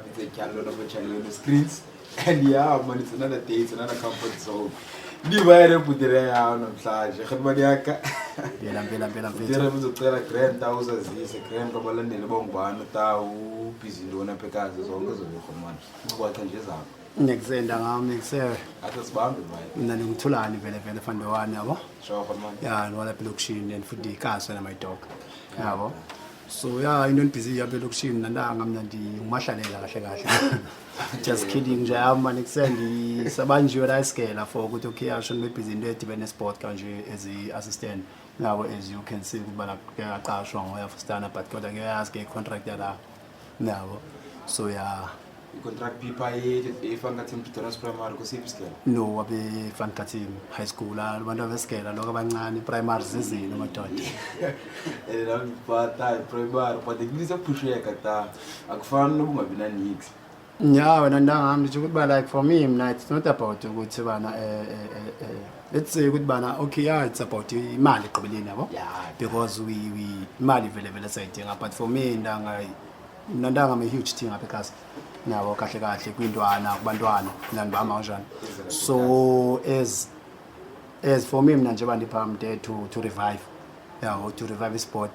up? It's a channel of a channel on the screens. And yeah, man, it's another day, it's another comfort zone. Ndivayele bhutire yawo namhlanje rhati yaka. Mpela mpela mpela mfethu. Bhutire, uzocela grand ta uzazise grand kwabalandeli bongubani ta ubhizi ntoni apha ekazi zonke zobikho mani ukwakhe nje zakho. Ngiyakusenda ngami ngikusebe. Athi sibambe baye. Mina ngikuthulani vele vele fandowani yabo. Sure man. Ya, nolapha elokishini and futhi ikasi wena my dog. Yabo. So ya, into endibhizi yapha elokishini nantanga mina ndingumahlalela kahle kahle. Just kidding nje yami mani kusendi sabanjiwe la esigela for ukuthi okay asho ngibhizi into edibene nesport kanje as i assistant. Yabo, as you can see ukuba kuyaqashwa ngoya fustana, but kodwa kuyayazi ke contract yala. Yabo. So ya. I-contract paper yethu eFankathini Pretoria Primary kusiphi isigele? No, abe Fankathim High School, abantu abesigela lokho abancane, primary zizini madoda. And nami ngiphatha primary, but kulisaphusheka ta akufani nokungabi nanix. Ya wena ntangami, nditsho ukuthi ba like for me mna it's not about ukuthi bana let's say ukuthi bana okay, yeah, it's about imali ekugqibeleni yabo. Because we imali vele vele sayidinga, but for me ntanga mna ntanga I'm a huge thing apha ekhasi nabo kahle kahle kwintwana kubantwana mina ndibamba kanjani. So as for me mna njengoba ndipha I'm there to revive yabo, to revive isport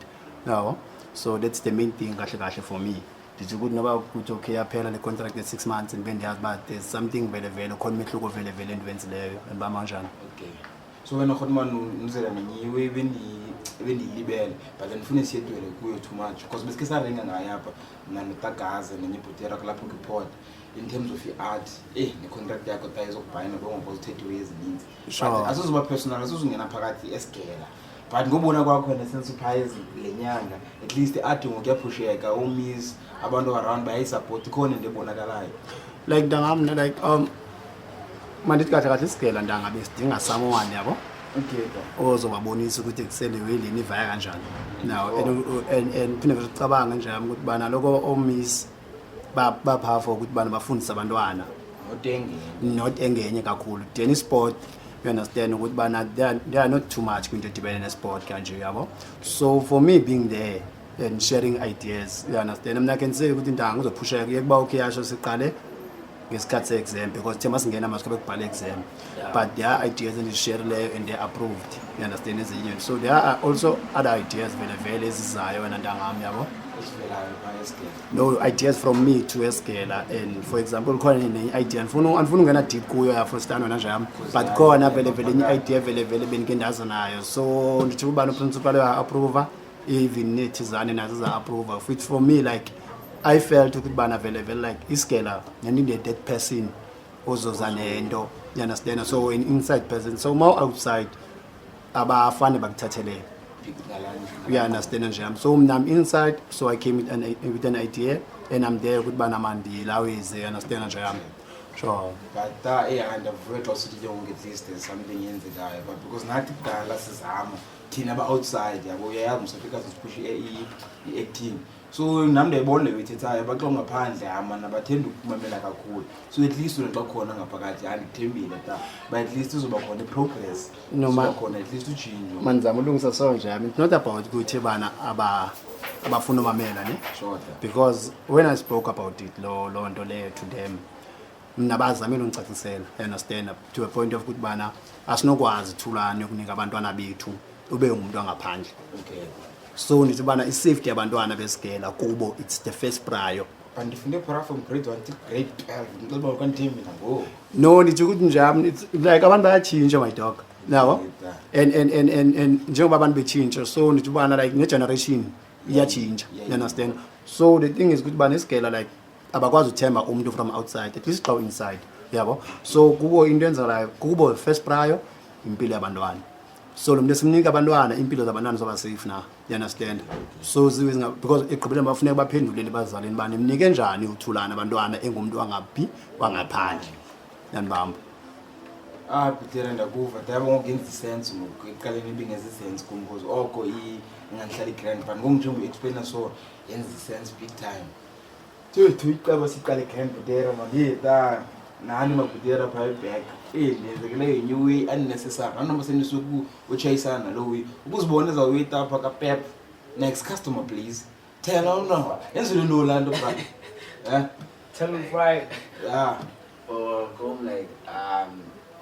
yabo. So that's the main thing kahle kahle for me. Ndithi ukuthi noba kuthi okay yaphela le contract ye-6 months, ndibe ndiyazi uba there's something vele vele khona umehluko vele vele endiwenzileyo, ndibamba kanjani. Okay, so wena rhotman ndizela nenye ebendiyilibele, but andifune siyedwele kuyo too much because besike sarenga ngayo apha mna notagaza nenye ibhutera kulapho kwipod in terms of i-art ne-contract yakho ta izokubhayina kongoko zithethiwe ezininzi. But asizuba personal, asizungena phakathi esigela, but ngobona kwakho wena since uphaya le nyanga at least i-art ngoku kuyaphusheka, omiss abantu around bayayisupport, ikhona into ebonakalayo. Like ntanga mna like mandithi kahle kahle isigela ntanga besidinga someone yabo ozobabonisa ukuthi kusele welini ivaya kanjani now and phinde futhi ucabange nje yami ukuthi bana lokho omiss bapha for ukuthi bana bafundise abantwana. Notengeni. Not engenye kakhulu then isport, you understand ukuthi bana they are not too much kwinto edibene nesport kanje yabo. So for me being there and sharing ideas, you understand, mina can say ukuthi ntanga uzophusheka kuye kuba okay yasho siqale ngesikhathi se-exam because thema singena manje kube kubhala exam, but there are ideas endizisharileyo and they approved, you understand, ezinye. So there are also other ideas vele vele ezizayo wena ntangami yabo. Esivelayo phaya esigela. No, ideas from me to esigela, and for example khona nenye idea andifuna ungena deep kuyo yafostana wena nje yami, but khona vele vele enye idea vele vele bendike ndaza nayo. So ndithi ubani uprincipal uya-approva, even nethizane nazo za-approva, which for me like I felt ukuthi bana vele vele like isigela nandinde that person ozoza nento, you understand, so an inside person. So ma outside abafane bakuthathelele, you understand nje yami. So mna I'm inside, so I came with an idea and I'm there ukuthi bana mandilaweze, you understand nje yami, sure. But andiyavuya xa usithi ke ngoku at least there's something yenzekayo, but because nathi kudala sizama thina aba-outside yabo, uyayazi msafika siphushe i-acting, so nam ndiyayibona leyo ithethayo baxa ungaphandle amana bathemba ukumamela kakhulu. So at least wena xa khona ngaphakathi andikuthembile ta but at least izoba khona i-progress. No, izoba khona at least utshintsho. Mandizama ulungisa so nje yami, it's not about ukuthi bana abafuna umamela ne. Sure. Because when I spoke about it lo nto leyo to them mna bazamile undicacisela, you understand, to a point of ukuthi bana asinokwazi thulane ukunika abantwana bethu ube ngumuntu wangaphandle. So ndithi ubana i-safety yabantwana besigela kubo it's the first prior. But ndifunde phara from grade 1 to grade 12, ndixela uba kandithembi nangoku. No, ndithi ukuthi njami it's like abantu bayatshintsha my dog yabo. And njengoba abantu betshintsha, so ndithi ubana like ne-generation iyatshintsha, you understand. So the thing is ukuthi bana isigela like abakwazi uthemba umntu from outside, at least xa u-inside yabo. So kubo into enzelayo kubo first prior impilo yabantwana. So lo muntu esimnika abantwana, impilo zabantwana zoba safe na, you understand. So ziwe because ekugqibeleni bafuneka baphendulele ebazalini bani nimnike njani uthulana abantwana engumntu wangaphi wangaphandle yanibamba. Ah Peter, ndakuva daba ngoku yenza isense ngoku. Ekuqaleni ibingenza isense kum because oko ingandihlala i-grand, but ngoku njengoba uexplaina so yenza isense big time. Tethu icaba siqale grand butera mandiye ta nani mabhutera phaa eback ndenzekele ngenye way unnecessary nanoba sendisuku utshayisana nalo way ukuzibona ezawuyita apha kaPep, "Next customer please." Thena uno yenzile ntoni laa nto bra? Tell him right. Yeah. Or kum like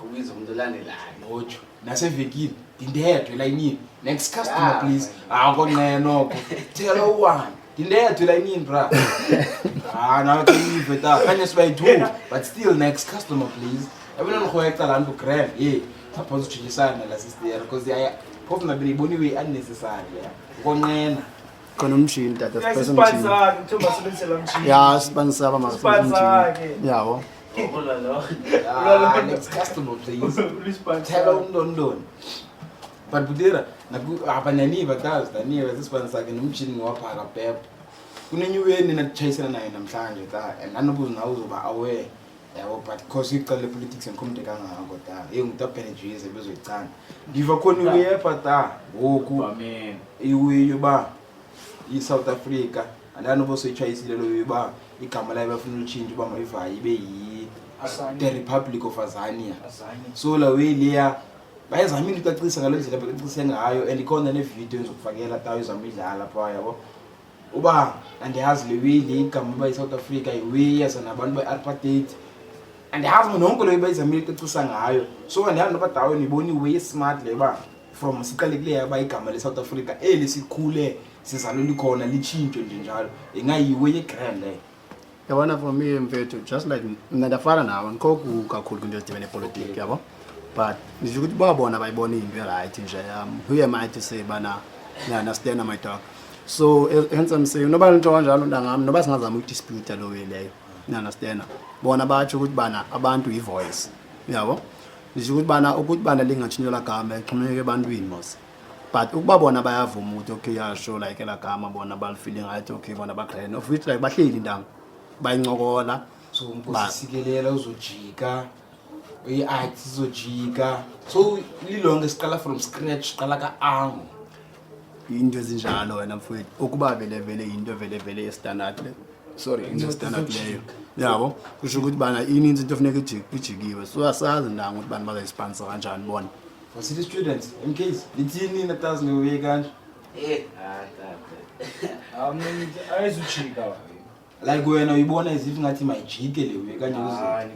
kubiza umuntu olandelayo. Notsho nasevekini ndindedwa elayinini, next customer. Yeah, please. man. Akonqena noko, thela u-one, ndindedwa elayinini, bra. Ah, nawe ke ive ta kanye sibayi-two, but still, next customer please. Yabona, ndirhoyeca laa nto grand ye apho sitshintshisana nala sister, because phofu mna bendiyiboniwe i-unnecessary leya ukonqena. Khona umshini, tata. Guys, siphethe isipani umshini. sakhe, kuthiwa basebenzise la mshini. Ya, sipani saba Isipani sakhe. Yabo. Ngokulwa lo. Ah, next customer please. Ulisipani Thela sakhe. umntoni but butira abananiva tazi daniva sisibani sakhe nomtshini ngiwaphaka pep kunenyuweni natitshayisana naye namhlanje ta, and nanobuze nawe uzoba aware, yabo, but cause icala le-politics andikhomde kangako ta, eyi ngutabenejise bezoyicanda ndiva khona iwuyepha ta ngoku. Amen. Iwiyo uba i-South Africa andanoba soyitshayisile loyo uba igama layo bafuna ulitshintsha uba mayivaye ibe Azania. yi-the Republic of Azania. Azania. So la way leya bayazamile ucacisa ngalo ndlela bacacise ngayo, and ikhona nevidiyo endizokufakela tayo izama uyidlala phaa, yabo, uba andiyazi le way le igama uba i-South Africa yiway yaza nabantu ba-apartheid, andiyazi mna nonke leyo bayizamile ucacisa ngayo. So andiyazi noba dawo ndiyibona iway smart le uba from siqale kuleya uba igama le-South Africa eli sikhule sizalwe likhona litshintshwe nje njalo, ingayiway egrand leyo. Yabona, for me, mfethu, just like mna ndiyafana nawe, ndikho kakhulu kwinto ezidibene nepolitiki, yabo, but nditsho ukuthi babona bayibona into e-right nje yam, who am I to say bana understand, my dog? So hence I'm saying noba nto kanjalo, ntangam, noba singazama uku-dispute lo way leyo, understand, bona batsho ukuthi bana abantu yi-voice, yabo. Nditsho ukuthi bana lingatshintsha laa gama ixhomekeke ebantwini mos, but ukuba bona bayavuma ukuthi okay, yasho like elaa gama bona balifile ngathi okay, bona bagrand of which like bahleli ntanga bayincokola. So nkosisikelela uzojika i-art izojika, so lilonke siqala from scratch, siqala ka-ango. Into ezinjalo wena mfowethu, ukuba vele vele yinto vele vele ye-standard le, sorry, into standard leyo, yabo, kusho ukuthi bana ininzi into efuneka ijikiwe, so asazi ntanga ukuthi bani bazayispansa kanjani bona. Varsity students, mks, lithini natazi ngewuye kanje? Eh, ah tata. Ah, mina ngithi ayizujika. Like wena uyibona as if ngathi mayijike le way kanje uze? Hayi,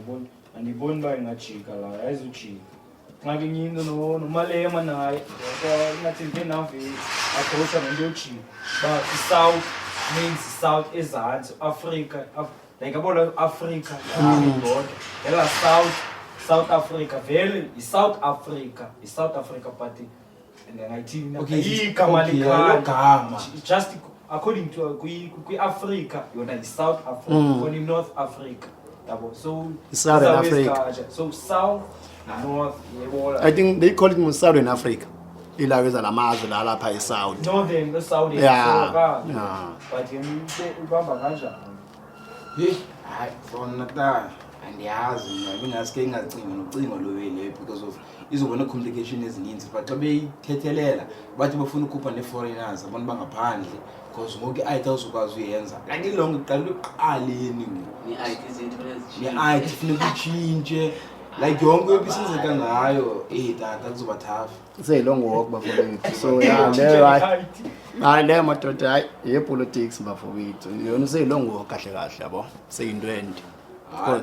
andiboni uba ingajika la, ayizujika. Ngxaki enye into noMalema naye ngathi ndike nave agosha ngento yojika uba i-South means South ezantsi Africa, like yabona Africa yodwa yela South, South Africa vele yi-South Africa, yi-South Africa, but ndingayithini? Okay, Igama okay, likhaya. elo gama. Just according to kwi-Africa yona yi-South Africa, khona i-North Africa, yabo, so I-Southern izawube Africa. zikatsha. So South, North, yebola. I think they call it Southern Africa, ilawo ezalamazwe la lapha e-South. Northern no-Southern. So kanje. But yena ubamba kanjani? Heyi, hayi fona ta, andiyazi mna, ibingaske ingacinga nocinga lo way leyo because of izoba nee-complication ezininzi, but xa beyithethelela bathi bafuna ukhupha nee-foreigners, abantu bangaphandle, because ngoku i-IT awuzokwazi uyenza like ilonke kuqala ekuqaleni ngoku. Ne-ID zethu nezitshintshe. Ne-IT funeka itshintshe, like yonke ebisenzeka ngayo, eyi tata, kuzoba tough. Seyilong walk, bafowethu, so ya leyo, hayi hayi leyo madoda, hayi yepolitics bafowethu, yona seyilong walk kahle kahle, yabo, seyinto ende. Hayi.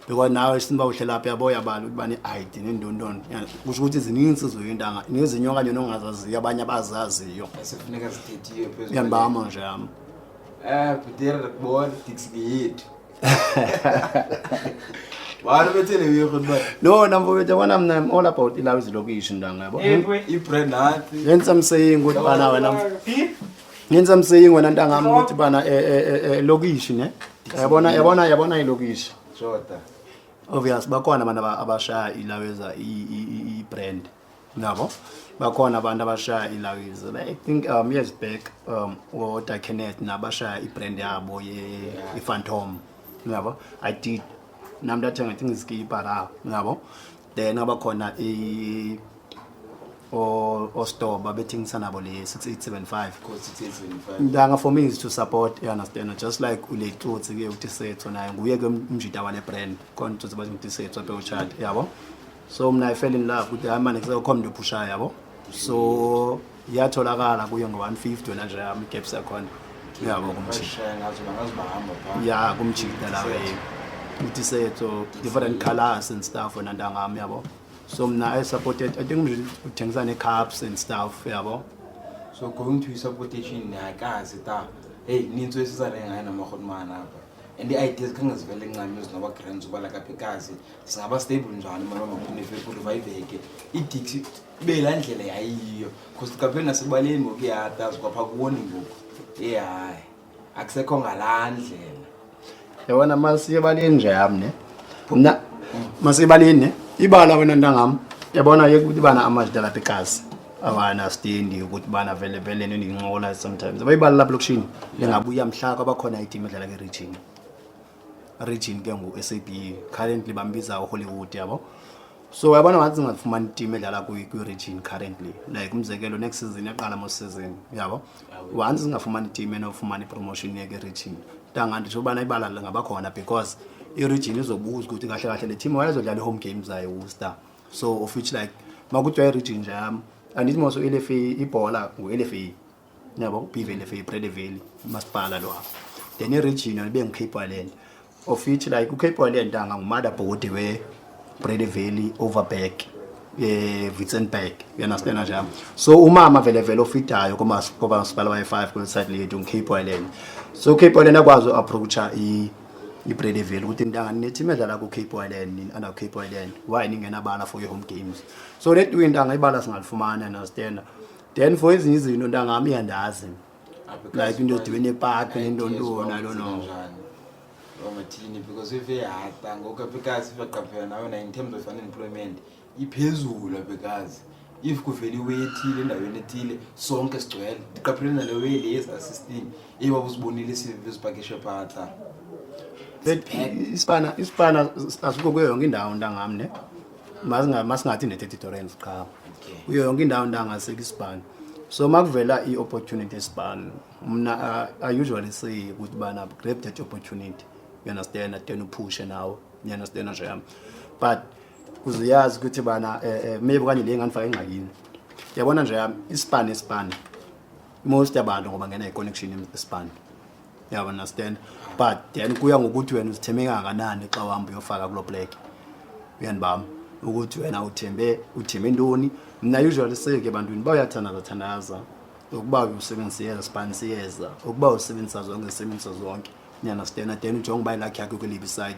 Because nawe simba uhle lapha, yabo, yabala ukuthi bane-ID nentontoni. Kusho ukuthi zininzi izoyintanga nezinye okanye nongazaziyo, abanye abazaziyo. Esefuneka zithethiwe phezu. Iyandibamba nje yam. Bhutere, ndakubona diksi yethu wani bethele wekho ba. No, namfowethu, yabona mna I'm all about ilawo izilokishi, ntanga, yabo. Ewe. I-brand nathi. Hence I'm saying ukuthi bana wena Phi? Hence I'm saying wena ntangami ukuthi bana lokishi ne, yabona yabona yabona ilokishi. Jota. Obvious bakhona abantu abashaya ilaweza i-brand nabo, bakhona abantu abashaya ilaweza. I think years back oda Kenneth nabashaya i-brand yabo ye i-Phantom, yabo. I did nami ndathenga, I think iskipa la, yabo. Then abakhona i o store babethengisa nabo le 6875. Code 6875. Ntanga, for me is to support, you understand, just like uletsotsi ke uTisetso naye nguye ke umjita wale brand khona utsotsi bathi nguTisetso apha uchat, yabo. So mna I fell in love ukuthi hayi manje kusekho umuntu ophushayo, yabo, so iyatholakala kuye ngo-150 wena nje yami icaps yakhona. Yabo kumjita. Bashaya ngazo bangazibahamba phaa. Ya, kumjita lawe utisetso, different colors and stuff, wena ntangam, yabo. So mna I supported, I think umjita uthengisa nee-cups and stuff, yabo. So going to i-supportation akazi ta, heyi, nintsi esizarenga ngayo namarhotmana apha, and ii-ideas khange zivele ncam ezinoba grand zoba like apha ekazi singaba stable njani mani bamaphinde kurivayiveke idiksi ibe laa ndlela yayiyo, because qaphele nasebaleni ngoku iyatazi kwapha kuni ngoku, ehayi, akusekho ngalaa ndlela. Yabona, masiye ebaleni nje yam ne, mna masiye ebaleni ne ibala, wena ntangam, yabona, yekuthi bana amajita lapha ekasi awanastendi ukuthi bana vele vele nendiyincokola sometimes abayibala lapha elokishini lingabuya mhla kwabakhona iteam edlala ke-region. Region ke ngu-SAB, currently bambiza uHollywood, yabo. So yabona, ngathi singafumana iteam edlala kwi-region currently, like umzekelo next season yaqala mo season, yabo, once singafumana iteam enofumana ipromotion yeke-region, ntanga, nditsho ubana ibala lingabakhona because i-region izobuza ukuthi kahle kahle le team wayezodlala i-home games zayo Worcester. So of which like makuthiwa i-region nje yam, andithi mos u-LFA ibhola ngu-LFA, yabo, BVLFA, Breede Valley umasipala lo apha, then i-region yona ibe ngu-Cape Winelands, of which like uCape Winelands, ntanga, ngu-mother body we-Breede Valley, Overberg, Witzenberg, you understand nje? So umama vele vele ofidayo komasipala wayi-5 kule side lethu ngu-Cape Winelands. So Cape Winelands akwazi u-approacha i-Breede Valley ukuthi, ntanga, nineteam edlala ku-Cape Winelands, under Cape Winelands, why ningenabala for i-home games? So that way, ntanga, ibala singalifumana, understand? Then for ezinye izinto, ntangam, iyandazi like into ezidibene nepark nentontoni, I don't know. Omathini, because if ihata ngoku apha ekasi iyaqaphela nawe na in terms of unemployment iphezulu apha ekasi. If kuvela iway ethile endaweni ethile, sonke sigcwele. Ndiqaphele nale way le yeza-system eyi wabuzibonile sizipakishe phaa. Isipana asikho kuyo yonke indawo, ntangam, ne. Masingathi ne-32 rands qha. Kuyo yonke indawo, ntanga, sekho isipana. So makuvela i-opportunity esipana, mna I usually say ukuthi bana grab that opportunity, you understand? Then uphushe nawe, you understand nje yami? But uzuyazi ukuthi bana maybe okanye le ngandifaka engxakini, yabona nje yami, isipana esipana most yabantu ngoba ngena i-connection esipana, yabo, understand? But then kuya ngokuthi wena uzithembe kangakanani xa uhamba uyofaka kuloo plek, uyandibamba, ukuthi wena uthembe ntoni. Mna usually say ke ebantwini uba uyathandaza, thandaza. Ukuba usebenzisa iyeza sipani, siyeza. Ukuba usebenzisa zonke, sebenzisa zonke, you understand? Then ujonge uba ilakhi yakho kweliphi side,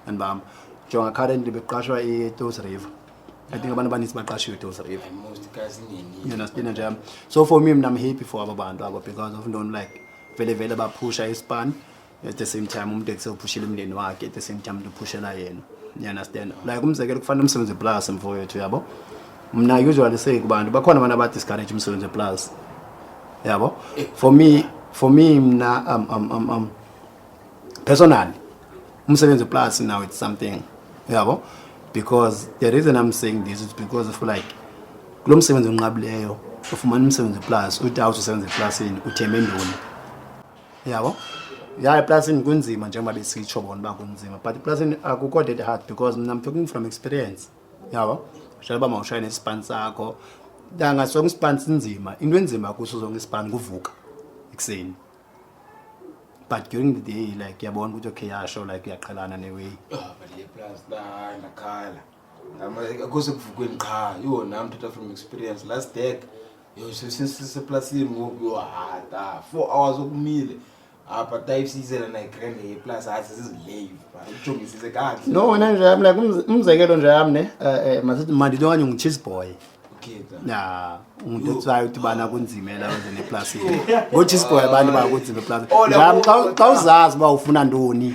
andibamba. Jonga, currently beqashwa eTouws River. I think abantu abanintsi baqashiwe eTouws River. Most guys ingenile. You understand nje? So for me, mna I'm happy for aba bantu aba because of ntoni? Like vele vele baphusha ispan, at the same time umuntu ekusewuphushela umndeni wakhe, at the same time umuntu uphushela yena, you understand? Like umzekelo kufanele umsebenzi weplasi, mfowethu, yabo. Mna usually say kubantu, bakhona abantu abadiscourage umsebenzi weplasi, yabo. For me mna personally umsebenzi weplasi now it's something, yabo, because the reason I'm saying this is because of like kulo msebenzi onqabileyo ufumana umsebenzi weplasi, uthi awuzusebenza eplasini, uthembe ntoni, yabo? Ya, eplasini kunzima njengoba besitsho bona uba kunzima, but eplasini akukho that hard because mna I'm talking from experience, yabo. Njalo uba mawushaye nesipani sakho, ntanga, sonke isipani sinzima. Into enzima kuso sonke isipani kuvuka ekuseni, but during the day like uyabona ukuthi okay, yasho, like uyaqhelana neway. Oh, but le plus la ndakhala. Akho sekuvukweni qha. Yho, nam thetha from experience. Last deck. Yo, siseplasini ngoku, yo, hata. 4 hours okumile. Apha tayisizela na igrand yeplus hayi sizilave. Ujongisise kakuhle. No, wena nje yami like umzekelo nje yami ne, masithi mandithi okanye ngu-cheese boy. Okay, ta. Ya, umuntu othiwayo ukuthi bana kunzimela weze neplasini ngo-cheese boy, abantu bakunzima eplasini. Oh, Njami labo- xa uzazi uba ufuna ntoni,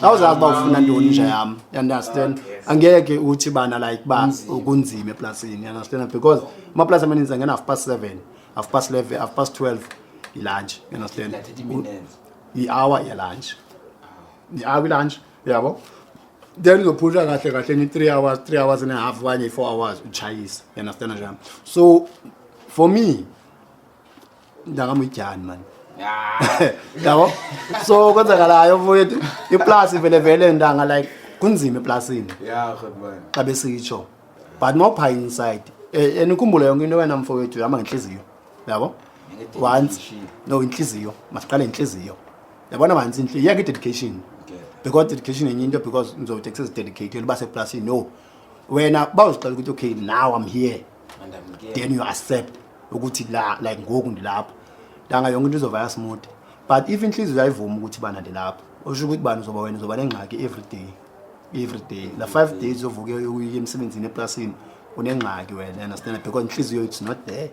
xa uzazi uba ufuna ntoni nje yam, you understand? Angeke uthi bana like ba kunzima eplasini, you understand? Because amaplasi amaninzi angena 7:30, 11:30, 12:30 ilunch, you understand? La 30 minutes. I-hour yelunch, i-hour ilunch, yabo. Then uzophusha kahle kahle ni 3 hours, 3 hours and a half okanye i-4 hours utshayise, you understand njani? So for me ndakamuyijani man. Yabo, so kwenzakalayo mfowethu, iplasi vele vele, ntanga, like kunzima eplasini. Yeah, good man. Xa besitsho, but mawupha inside, and ukhumbule yonke into wena mfowethu ihamba ngenhliziyo, yabo. Once no inhliziyo, masiqale inhliziyo. Yabona once inhliziyo, yeke dedication. Because dedication enye into, because ngizothi kusezi-dedicated uba seplasini, no. Wena bawuzixela ukuthi okay, now I'm here. Then you accept ukuthi la, like ngoku ndilapha. Ntanga, yonke into izovaya smooth. But if inhliziyo ayivumi ukuthi bana ndilapha, usho ukuthi bani uzoba wena uzoba nengxaki every day. Every day. La 5 days ovuke uye emsebenzini eplasini unengxaki wena, understand? Because inhliziyo, it's not there.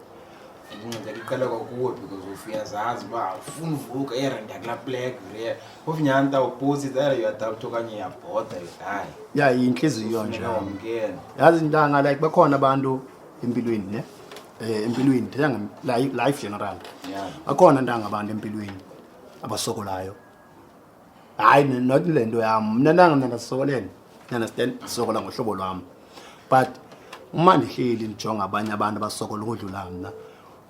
Ingxaki iqala kwakuwe because ufiyazazi uba ufuna uvuka erenda kulaa plek vele, phofu nyhani tawupusi either you adapt okanye uyabhoda, you die. Ya, inhliziyo nje. Funeka wamkele. Yazi ntanga, like bakhona abantu empilweni, ne, empilweni ndithetha life general. Bakhona ntanga abantu empilweni abasokolayo. Hayi, not le nto yam mna ntanga, mna ndasokolela, you understand? Sokola ngohlobo lwam, but uma ndihleli ndijonga abanye abantu abasokola ukodlula mna,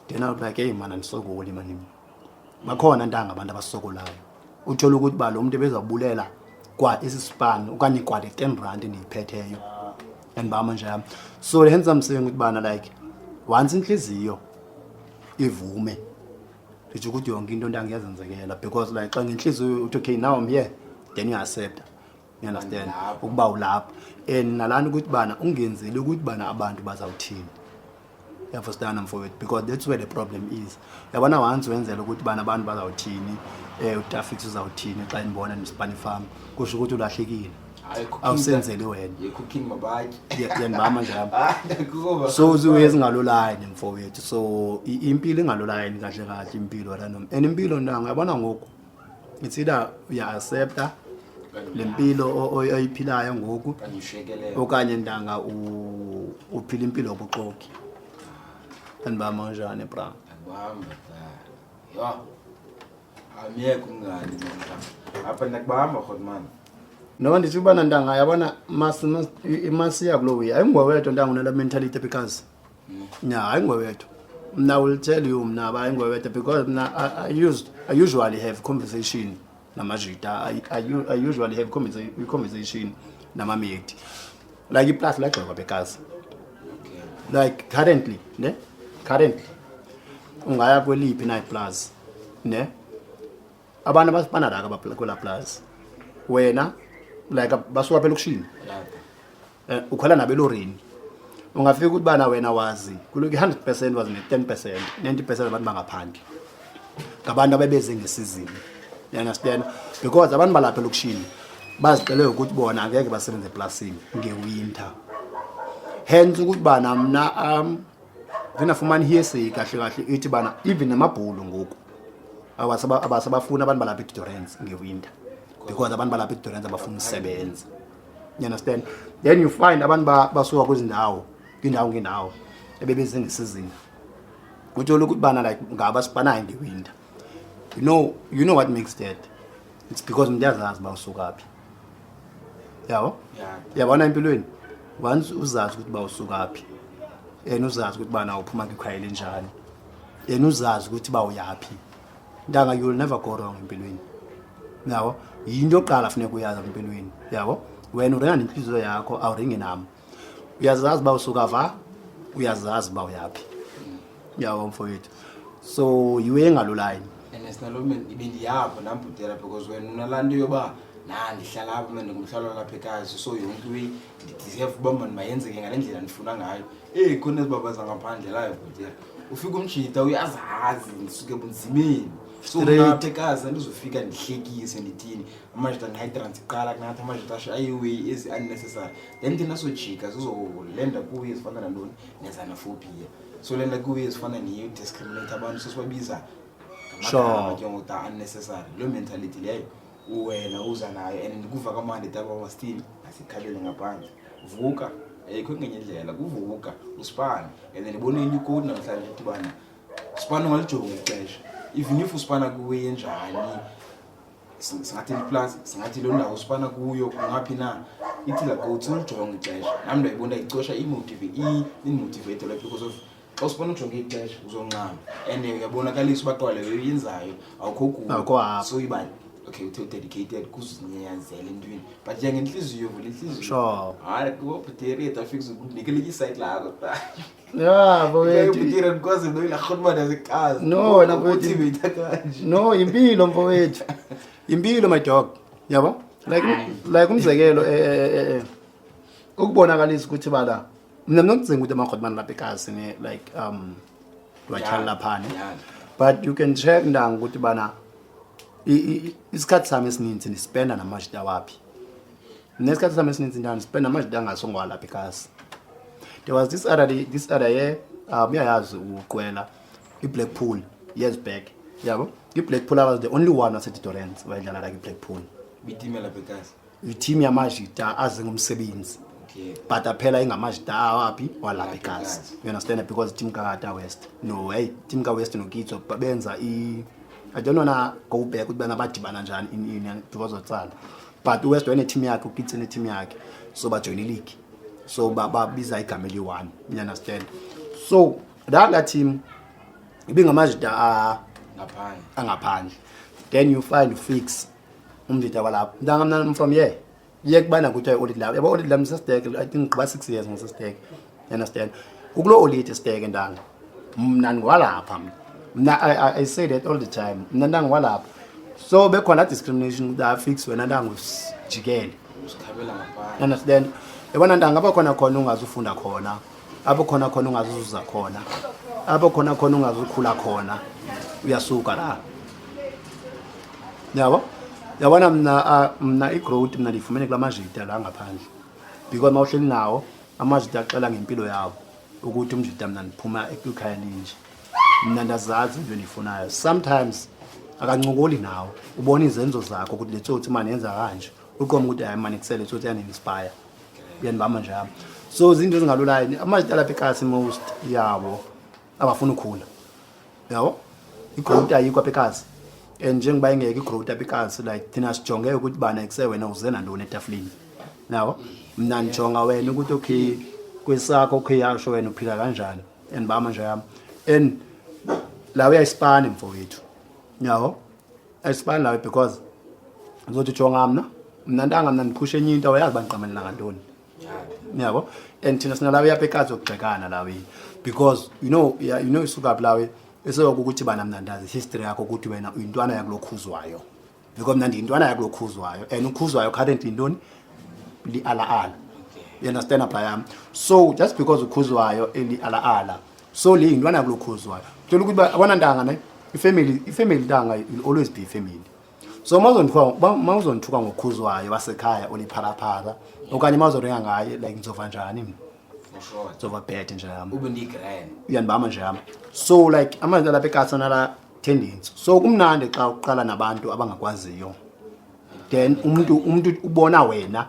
then I was like, hey mana, ndisokoli mani. Bakhona ntanga abantu abasokolayo, uthole ukuthi ba lo muntu ebezawubulela kwa isispan okanye kwa le 10 rand endiyiphetheyo andibama nje yam. So hence I'm saying ukuthi bana, like once inhliziyo ivume, nditsho ukuthi yonke into ntanga iyazenzekela, because like xa ngenhliziyo uthi okay, now I'm here, then you accept, you understand? Ulapho. Ukuba ulapho and nalana ukuthi bana ungenzeli ukuthi bana abantu bazawuthini, uyafostana mfowethu? Because that's where the problem is. Yabona, once wenzela ukuthi bana abantu bazawuthini, utafix uzawuthini xa ndibona ndisipana ifama, kusho ukuthi ulahlekile. Hayi, cooking. Awusenzeli wena. Ye-cooking mabatye. Yandibamba njalo. Hayi, ndakuva. So ziwe zingalulayini mfowethu, so impilo ingalulayini kahle kahle impilo random, and impilo ntanga, yabona ngoku it's either uya-accepta le mpilo oyiphilayo ngoku Okanye ushekelele. Okanye ntanga uphila impilo yobuxoki. Andibamba kanjani, bra? Ndakubamba ta. Yho, amyeke umngani mna apha, ndakubamba rhotman. Noba nditsho ubana ntanga, yabona, masiya kuloo way, ayingowethu ntanga unala mentality, because yeah, ayingowethu. Mna I will tell you, mna ba ayingowethu, because mna I usually have conversation namajita, I usually have conversation namamate, like iplasi lagxekwa bekazi. Like currently, ne, currently ungaya kweliphi na iplazi, ne, abantu abasipana la kwela plaza, wena like basuka phela ukushini, ukhwela nabo elorini, ungafika ukuthi bana wena wazi kuloku 100% wazi ne-10%, 90% abantu bangaphandle ngabantu abebeze ngesizini, you understand? Because abantu balapha elokishini bazixele ukuthi bona angeke basebenze eplasini ngewinter. Hence ukuthi bana mna ndinafumana hearsay kahle kahle ithi bana even namabhulu ngoku abasabafuni abantu balapha eDurance ngewinter, because abantu balapha eDurance abafuna usebenza, you understand? Then you find abantu basuka kwizindawo kwindawo ngendawo ebebeze ngesizini, uthola ukuthi bana like ngabasipanayo ngewinter. You know what makes that? It's because umuntu uyazazi uba usuka phi, yabo. Yabona empilweni, once uzazi ukuthi uba usuka phi and uzazi ukuthi bana uphuma kwikhaya elinjani and uzazi ukuthi uba uyaphi, ntanga, you will never go wrong empilweni, yabo. Yinto yokuqala funeka uyazi empilweni, yabo. Wena uringa nenhliziyo yakho, awuringi nami. Uyazazi uba usuka va, uyazazi uba uyaphi, yabo mfowethu. So yiwe engalulayini. And sinalo bendiyapho nambhutela, because wena unalaa nto yoba na ndihlala apha mna, ndingumhlala lapha ekhaya, so yonke iwe ndideserve uba mani mayenzeke ngale ndlela ndifuna ngayo. Eyi, khona ezibaba zangaphandle layo bhutela, ufika umjita uyazazi ndisuke ebunzimeni, so Straight. mna apha ekhaya sandizofika ndihlekise ndithini, amajita ndihayitrans iqala kunathi amajita asho ayiway ezi-unnecessary, then thina sojika sizolenda kuyo ezifana nantoni nezanaphobia, so lenda kuyo ezifana neyo-discriminate abantu, sosibabiza ngamagama ke ngoku ta unnecessary. Loo mentality leyo wena uza nayo and ndikuva kamandi taba wasithini, asikhabele ngaphandle, vuka, ayikho ngenye indlela kuvuka usipane. And then ndibone enye ikoti namhlanje ithi ubana usipane ungalijongi ixesha, even if usipana kuwe enjani, singathi liplus, singathi loo ndawo usipana kuyo kungaphi na, ithi la goats ulijonge ixesha. Nam ndayibona icosha imotivate like, because of xa usipana ujonge ixesha uzoncama and uyabonakalisa uba qwa leyo uyenzayo awukho kuyo. Awukho apho. So iba Okay, uthe dedicated kuzinyanzela entweni, but njengentliziyo, vula intliziyo. Hayi, kubhutereta fix ukunikele isite lakho ta. Ya, mfowethu. Bhutera because no ilakhuluma nasekazi. No, wena mfowethu. Motivate kanje. No, impilo mfowethu, impilo my dog, yabo. Like umzekelo, ukubonakalisa ukuthi bala mina mnokucinga ukuthi amarhotmani lapha ekasi ne, like lwatyhala laphane. But you can check, ndanga, ukuthi bana isikhathi sami esininzi ndispenda namajita waphi. Nesikhathi sami esininzi ndanga ndispenda namajita angasongwalapha ekasi. There was this other year, uyayazi uqwela i-Blackpool years back, yabo. I-Blackpool, I was the only one waseDe Doorns wayedlala like i-Blackpool. Bitime lapha ekasi. I-team yamajita aze ngomsebenzi. But aphela ingamajita awaphi? Walapha ekasi. Ekasi. You understand? Because team kakata West, no, hey, team ka West noKitso benza I don't wanna go back ukuthi bana badibana njani in because otsala, but uWest wayene-team yakhe, uKitso ene-team yakhe, so bajoyina ileague, so babiza igama eliyi-one, you understand? So that team ibingamajita Ngaphandle. Angaphandle. Then you find fix umjita walapho, ntanga. Mna I'm from here, ye kubana kuthiwa i-audit lab, yabo, audit lab sesiteke. I think ngigqiba 6 years ngisesiteke, you understand? Kukuloo audit esiteke, ntanga. Mna ndingwalapha mna. I say that all the time, mna ndangwalapha. So bekhona discrimination ukuthi afix wena ntanga usijikele. Usikhabela ngaphandle. Understand? Yabona ntanga, apho khona khona ungazufunda khona, apho khona khona ungazuzuza khona, apho khona khona ungazukhula khona, uyasuka la, yabo. Yabona mna, mna i-growth mna ndiyifumene kula majita la ngaphandle, because uma uhleli nawo amajita axela ngempilo yawo ukuthi umjita, mna ndiphuma kwikhaya elinje, mna ndazazi into endiyifunayo. Sometimes akancokoli nawe, ubona izenzo zakho ukuthi le tsotsi mani yenza kanje, uqoma ukuthi hayi mani, kusele tsotsi yandi-inspire, uyandibamba nje yami. So zinto ezingalulayo, amajita alapha ekasi most yabo abafuna ukhula, yabo. I-growth ayikho apha ekasi, and njengoba ingekho i-growth apha ekasi, like thina sijonge ukuthi bana kuse wena uze nantoni etafuleni yabo. Mna ndijonga wena ukuthi okay, kwesakho, okay, yasho wena uphila kanjani, andibamba nje yami. And la uyayisipani mfowethu, yabo, ayisipani lawe, because uzothi jonga mna, mna ntanga, mna ndiphushe enye into, awayazi uba ndiqamelela ngantoni, yabo. And thina sinalawe yapha ekasi yokugxekana lawe, because you know, yeah, you know isuka phi lawe eseyokuthi bana mna ndazi history yakho ukuthi wena uyintwana yakulokhuzwayo, because mna ndiyintwana yakulokhuzwayo, and ukhuzwayo currently yintoni? Li-ala-ala, you understand apha yam? So just because ukhuzwayo eli-ala-ala, so le yintwana yakulokhuzwayo, thola ukuthi abona ntanga ne ifamily, ifamily ntanga will always be ifamily. So uma uzondithuka ngokhuzwayo wasekhaya oliphalaphala okanye uma uzoringa ngaye, like ngizova njani mna? Ushort. Ngizova bad nje yami. Ube ndiyi-grand. Uyandibamba nje yami. So like amanzi alapha ekasi anala tendency, so kumnandi xa uqala nabantu abangakwaziyo, then umuntu ubona wena,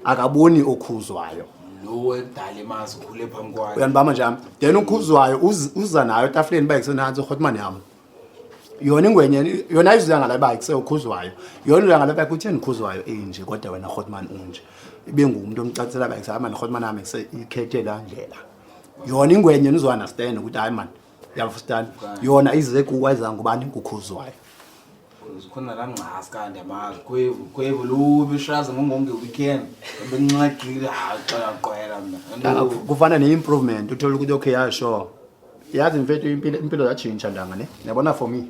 akaboni okhuzwayo. Lo ekudala emazi, ukhule phambi kwakhe. Uyandibamba nje yami. Then ukhuzwayo uza nayo etafuleni uba kusenantsi urhotmani yam, yona ingwenye yona ayizuya ngala uba kuseukhuzwayo, yona uya ngala uba kutheni ukhuzwayo enje kodwa wena rhotman unje. Ibe ngumntu omcacisela uba hayi mani, rhotman yam ikhethe laa ndlela. Yona ingwenye nizo-understand ukuthi hayi mani, uyafustani, yona ize kuwe, ayiza ngubani? Kukhuzwayo. Khona laa ngxasi kanti amazi khwevu khwevu lubi ushaza ngongonge-weekend benxaqile, hayi xela qwela mna. Kufana ne-improvement, uthole ukuthi okay, ya sure, yazi mfethu, impilo yatshintsha ntanga ne. Yabona, for me,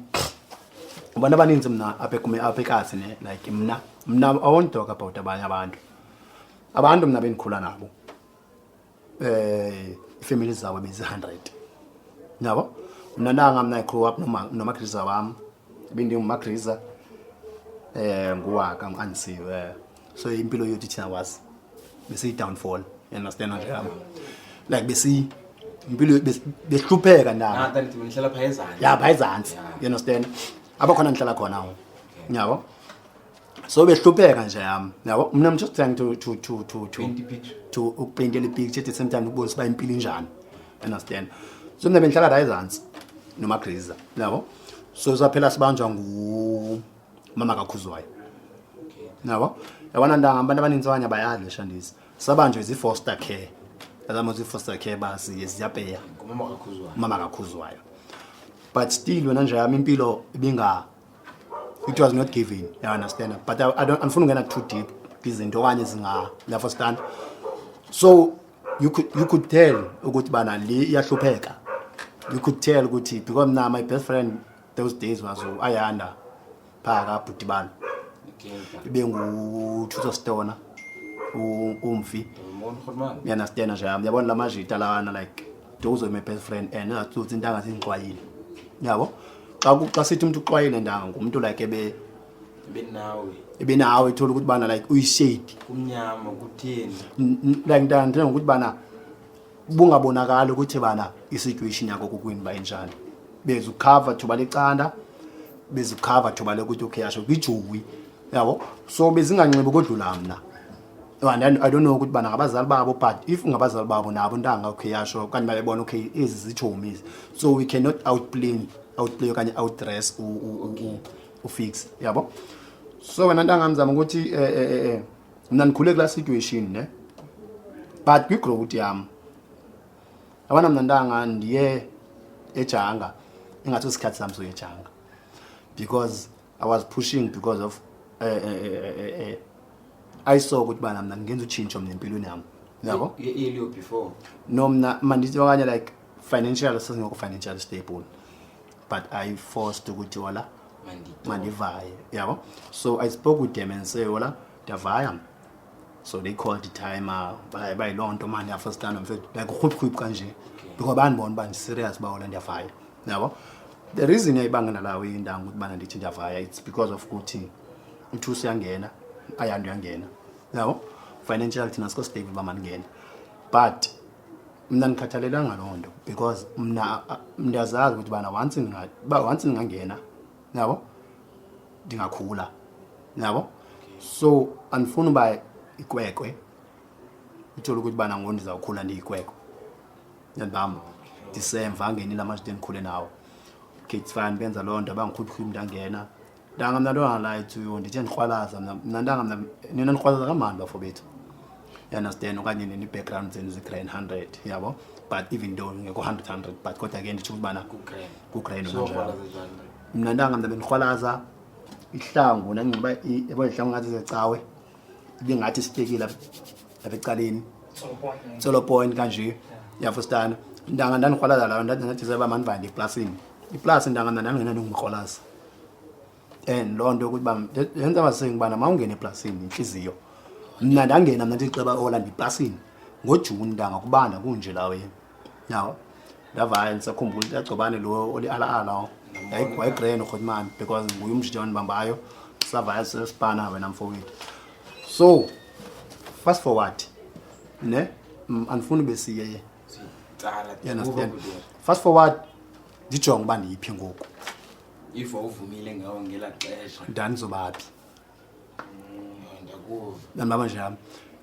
abantu abaninzi mna apha apha ekasi ne, like mna I won't talk about abanye abantu. Abantu mna bendikhula nabo, ifamily zabo bezi-100, yabo. Mna ntanga, mna I grew up nomagriza wam, bendingumagriza, nguwaka ngu-andisiwe. So impilo yethu thina was besiyi-downfall, you understand nje yami? Like besi impilo behlupheka ntanga. Nata ndithi nihlala phaa ezantsi. Ya, phaa ezantsi. You understand? Apho khona ndihlala khona wo, yabo. So behlupheka nje yami, yabo. Mna I'm just trying to Paint i-picture. To ukupaintela i-picture, at the same time ukubonisa uba impilo injani, understand? So mna bendihlala la ezantsi nomagriza, yabo. So saphela sibanjwa ngumama kakhuzwayo, yabo. Yabona ntanga, abantu abaninzi abanye abayazi le shandisi, sabanjwe zii-foster care, azama zii-foster care basi ziyapeya. Ngumama kakhuzwayo. Umama kakhuzwayo, but still wena nje yami impilo ibinga It was not given, you understand? But I don't, andifuna ungena too deep kwizinto okanye zinga, you understand? So you could tell ukuthi bana le iyahlupheka. You could tell ukuthi, because mna my best friend those days was u-Ayanda phaa kabhutibalo. Ibe nguThuso Stona, umfi. Mbona rhulumani. You understand nje yami, yabona la majita lawana, like those were my best friend, and engathi intanga zingixwayile, yabo. Xa sithi umuntu uxwayile, ntanga, ngumuntu like ebe Benawe. Ebenawe, ethola ukuthi bana like uyishade. Kumnyama kutheni? Like ntanga njengokuthi bana bungabonakali ukuthi bana i-situation yakho kokwini ba injani, bezukhava thuba lecanda, bezukhava thuba lokuthi okay, asho kwijuwi, yabo. So bezinganxibi kodlula mna, and I don't know ukuthi bana ngabazali babo, but if ngabazali babo nabo, ntanga, okay, yasho okanye bayebona, okay, ezi zitshomi ezi, so we cannot outplay okanye outdress ufix, yabo. So wena ntanga, ngizama ukuthi mna ndikhule kulaa situation ne, but kwi-growth yam, yabona, mna ntanga ndiye ejanga ingathi isikhathi sami soya ejanga, because I was pushing because of I saw ukuthi bana mna ngingenza utshintsho mna empilweni yami, yabo. Early or before? No, mna mandithi okanye like financial, sesingekho financial stable, but I forced ukuthi wala Mandito. Mandivaye, yabo. So I spoke with them and say, "Wala, ndiyavaya." So they called the timer, bayiloo nto mani, yafirstana mfethu, like urhuphukhuphu kanje, because bandibona uba ndiserious uba wala ndiyavaya, yabo. The reason yayibangela lawo indawo ukuthi bana ndithi ndiyavaya, it's because of ukuthi uthusi uyangena, Ayanda uyangena, yabo. Financial thina sikho stable uba mandingene, but mna ndikhathalelanga loo nto, because mna ndiyazazi ukuthi bana once ndingangena, yabo, ndingakhula, yabo. So andifuni uba ikwekwe, uthole ukuthi bana ngoku ndizawukhula ndiyikwekwe, yandibamba ndisemva angenile amajita endikhule nawo. Okay, it's fine, benza loo nto, bangikhuphi, ndangena, ntanga. Mna nto to you, ndithe ndikrwalaza mna ntanga, mna nina ndikrwalaza kamandi, bafo bethu, you understand? Okanye nina i-background zenu zi-grand 100, yabo, but even though ngekho 100 100, but kodwa ke nditsho ukubana Ku-grand. Ku-grand. So kanjalo. krwalaza njani? Mna ntanga, mna bendikrwalaza ihlangu nanxiba yabo, ihlangu ngathi zecawe, ibingathi sityekile apha ecaleni. Tsolo point kanje, yafustana ntanga. Ndandikrwalaza layo, ndathi ndathi seba mandivaya ndiplasini, iplasi, ntanga. Mna ndangena ndingumkrwalaza, and loo nto ukuthi uba yenza basenga ubana mawungene eplasini intliziyo. Mna ndangena, mna ndixeba ola ndiplasini ngoJuni, ntanga, kubanda kunje lawe, yawo. Ndavaya, ndisakhumbula agcobane lo oli-ala-ala wayigrand urhotmani, because nguye umjija wandibambayo, savaya sesipana wena mfowethu. So fast forward ne, andifuni besiye. Sitsala. You understand? Fast forward, ndijonge uba ndiyiphi ngoku. If wawuvumile ngawo ngelaa xesha. Ndandizobaphi? Ndakuva. Ndandibamba nje yam,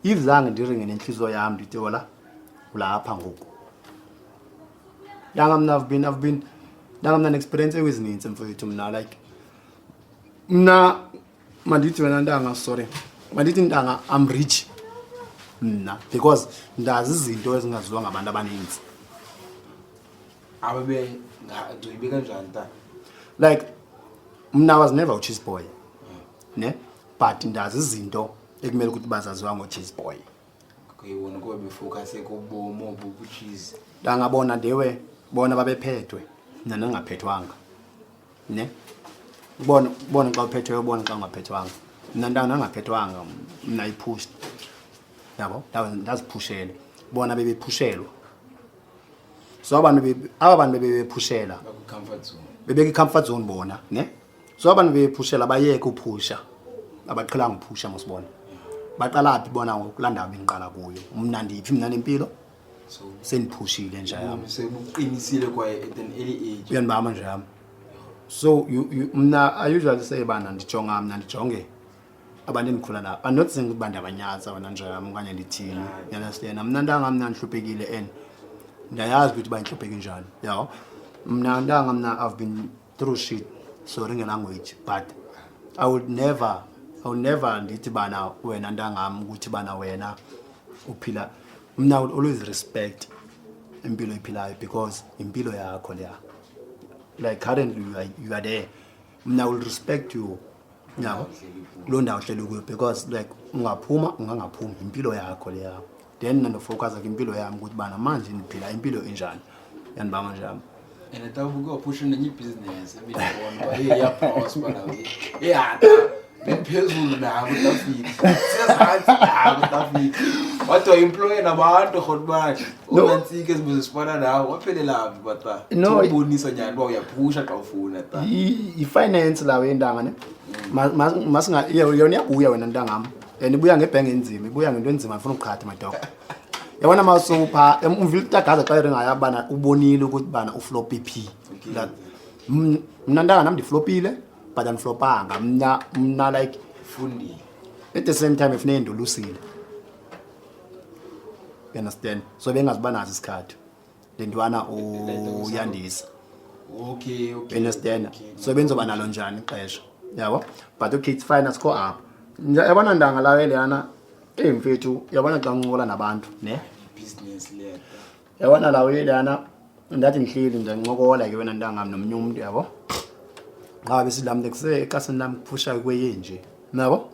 if zange ndiringe nentliziyo yam, ndithi hola, ulapha ngoku, ntanga. Mna I've been, ntanga, mna ne-experience ezininzi mfowethu. Mna like mna mandithi wena ntanga, sorry, mandithi ntanga, I'm rich mna because ndazi izinto ezingaziwa ngabantu abaninzi. Ababe uzoyibeka kanjani ta? Like mna I was never a-cheese boy ne, but ndazi izinto ekumele ukuthi bazaziwa ngo-cheese boy. Kuyibona kuba befocuse kubomi obu kucheese. Ndangabona ndewe bona babephethwe, mna ndingaphethwanga ne. Ubona, ubona xa uphethweyo, ubona xa ungaphethwanga. Mna ntanga ndangaphethwanga, mna ipushed, yabo. Ndaziphushela, bona bebephushelwa. So abantu aba bantu bebephushela baku-comfort zone. Bebekwi-comfort zone bona ne. So abantu bebephushela bayeke uphusha, abaqhelanga uphusha mosibona baqala phi bona ngoku kulaa ndawo bendiqala kuyo. Mna ndiphi mna nempilo? So sendiphushile nje yam. Ubomi sebuqinisile kwaye at an early age. Uyandibamba nje yam. So mna I usually say bana ndijonga, mna ndijonge abantu endikhula nabo. I'm not saying ukuthi bandabanyatsa wena nje yam okanye ndithini, you understand? Mna ntanga, mna ndihluphekile and ndiyayazi ukuthi uba ndihlupheke njani, yabo. Mna ntanga, mna I've been through shit, sorry ngelanguage, but I would never ndithi bana wena ntangam ukuthi bana wena uphila. Mna I would always respect impilo oyiphilayo because impilo yakho leya. Like currently you are there, mna I will respect you. Yabo, kuloo ndawo uhleli kuyo, because like ungaphuma, ungangaphumi, impilo yakho leya. Then mna ndofocusa kwimpilo yam ukuthi bana manje ndiphila impilo enjani, yandibamba njani. And tawubuke waphusha nenye ibhizinesi ebindibona uba hey, iyaprosper la, yeah, bendiphezulu nako tafika, sezantsi nako tafika, wathi wa-employe nabantu rhotmani. No. Onantsika ezibuze sifana nawe, waphelelaphi bata? No. Ubonisa nyani uba uyaphusha xa ufuna ta. I-finance lawo yentanga ne. Yona iyabuya wena ntangam, and ibuya ngebhenge enzima, ibuya ngento enzima. Ndifuna ukuqhatha madoda, yabona masupha umvile utagaza xa iringayo bana ubonile ukuthi bana uflope phi. Mna ntanga nam ndiflopile, but andiflopanga mna like Fundile. At the same time efuneke ndolusile, you understand? So bengaziba naso isikhathi le ntwana uyandisa. Okay. You understand? Okay. So benzoba nalo njani ixesha, yabo? But okay, it's fine, asikho apho. Yabona ndanga lawe leyana, eyi mfethu, yabona xa uncokola nabantu ne. Business le. Yabona lawe leyana, ndathi ndihleli ndiyancokola ke wena ntangam nomnye umntu, yabo, xa besithi mntu kuse ekasini lam kuphusha kweye nje, yabo,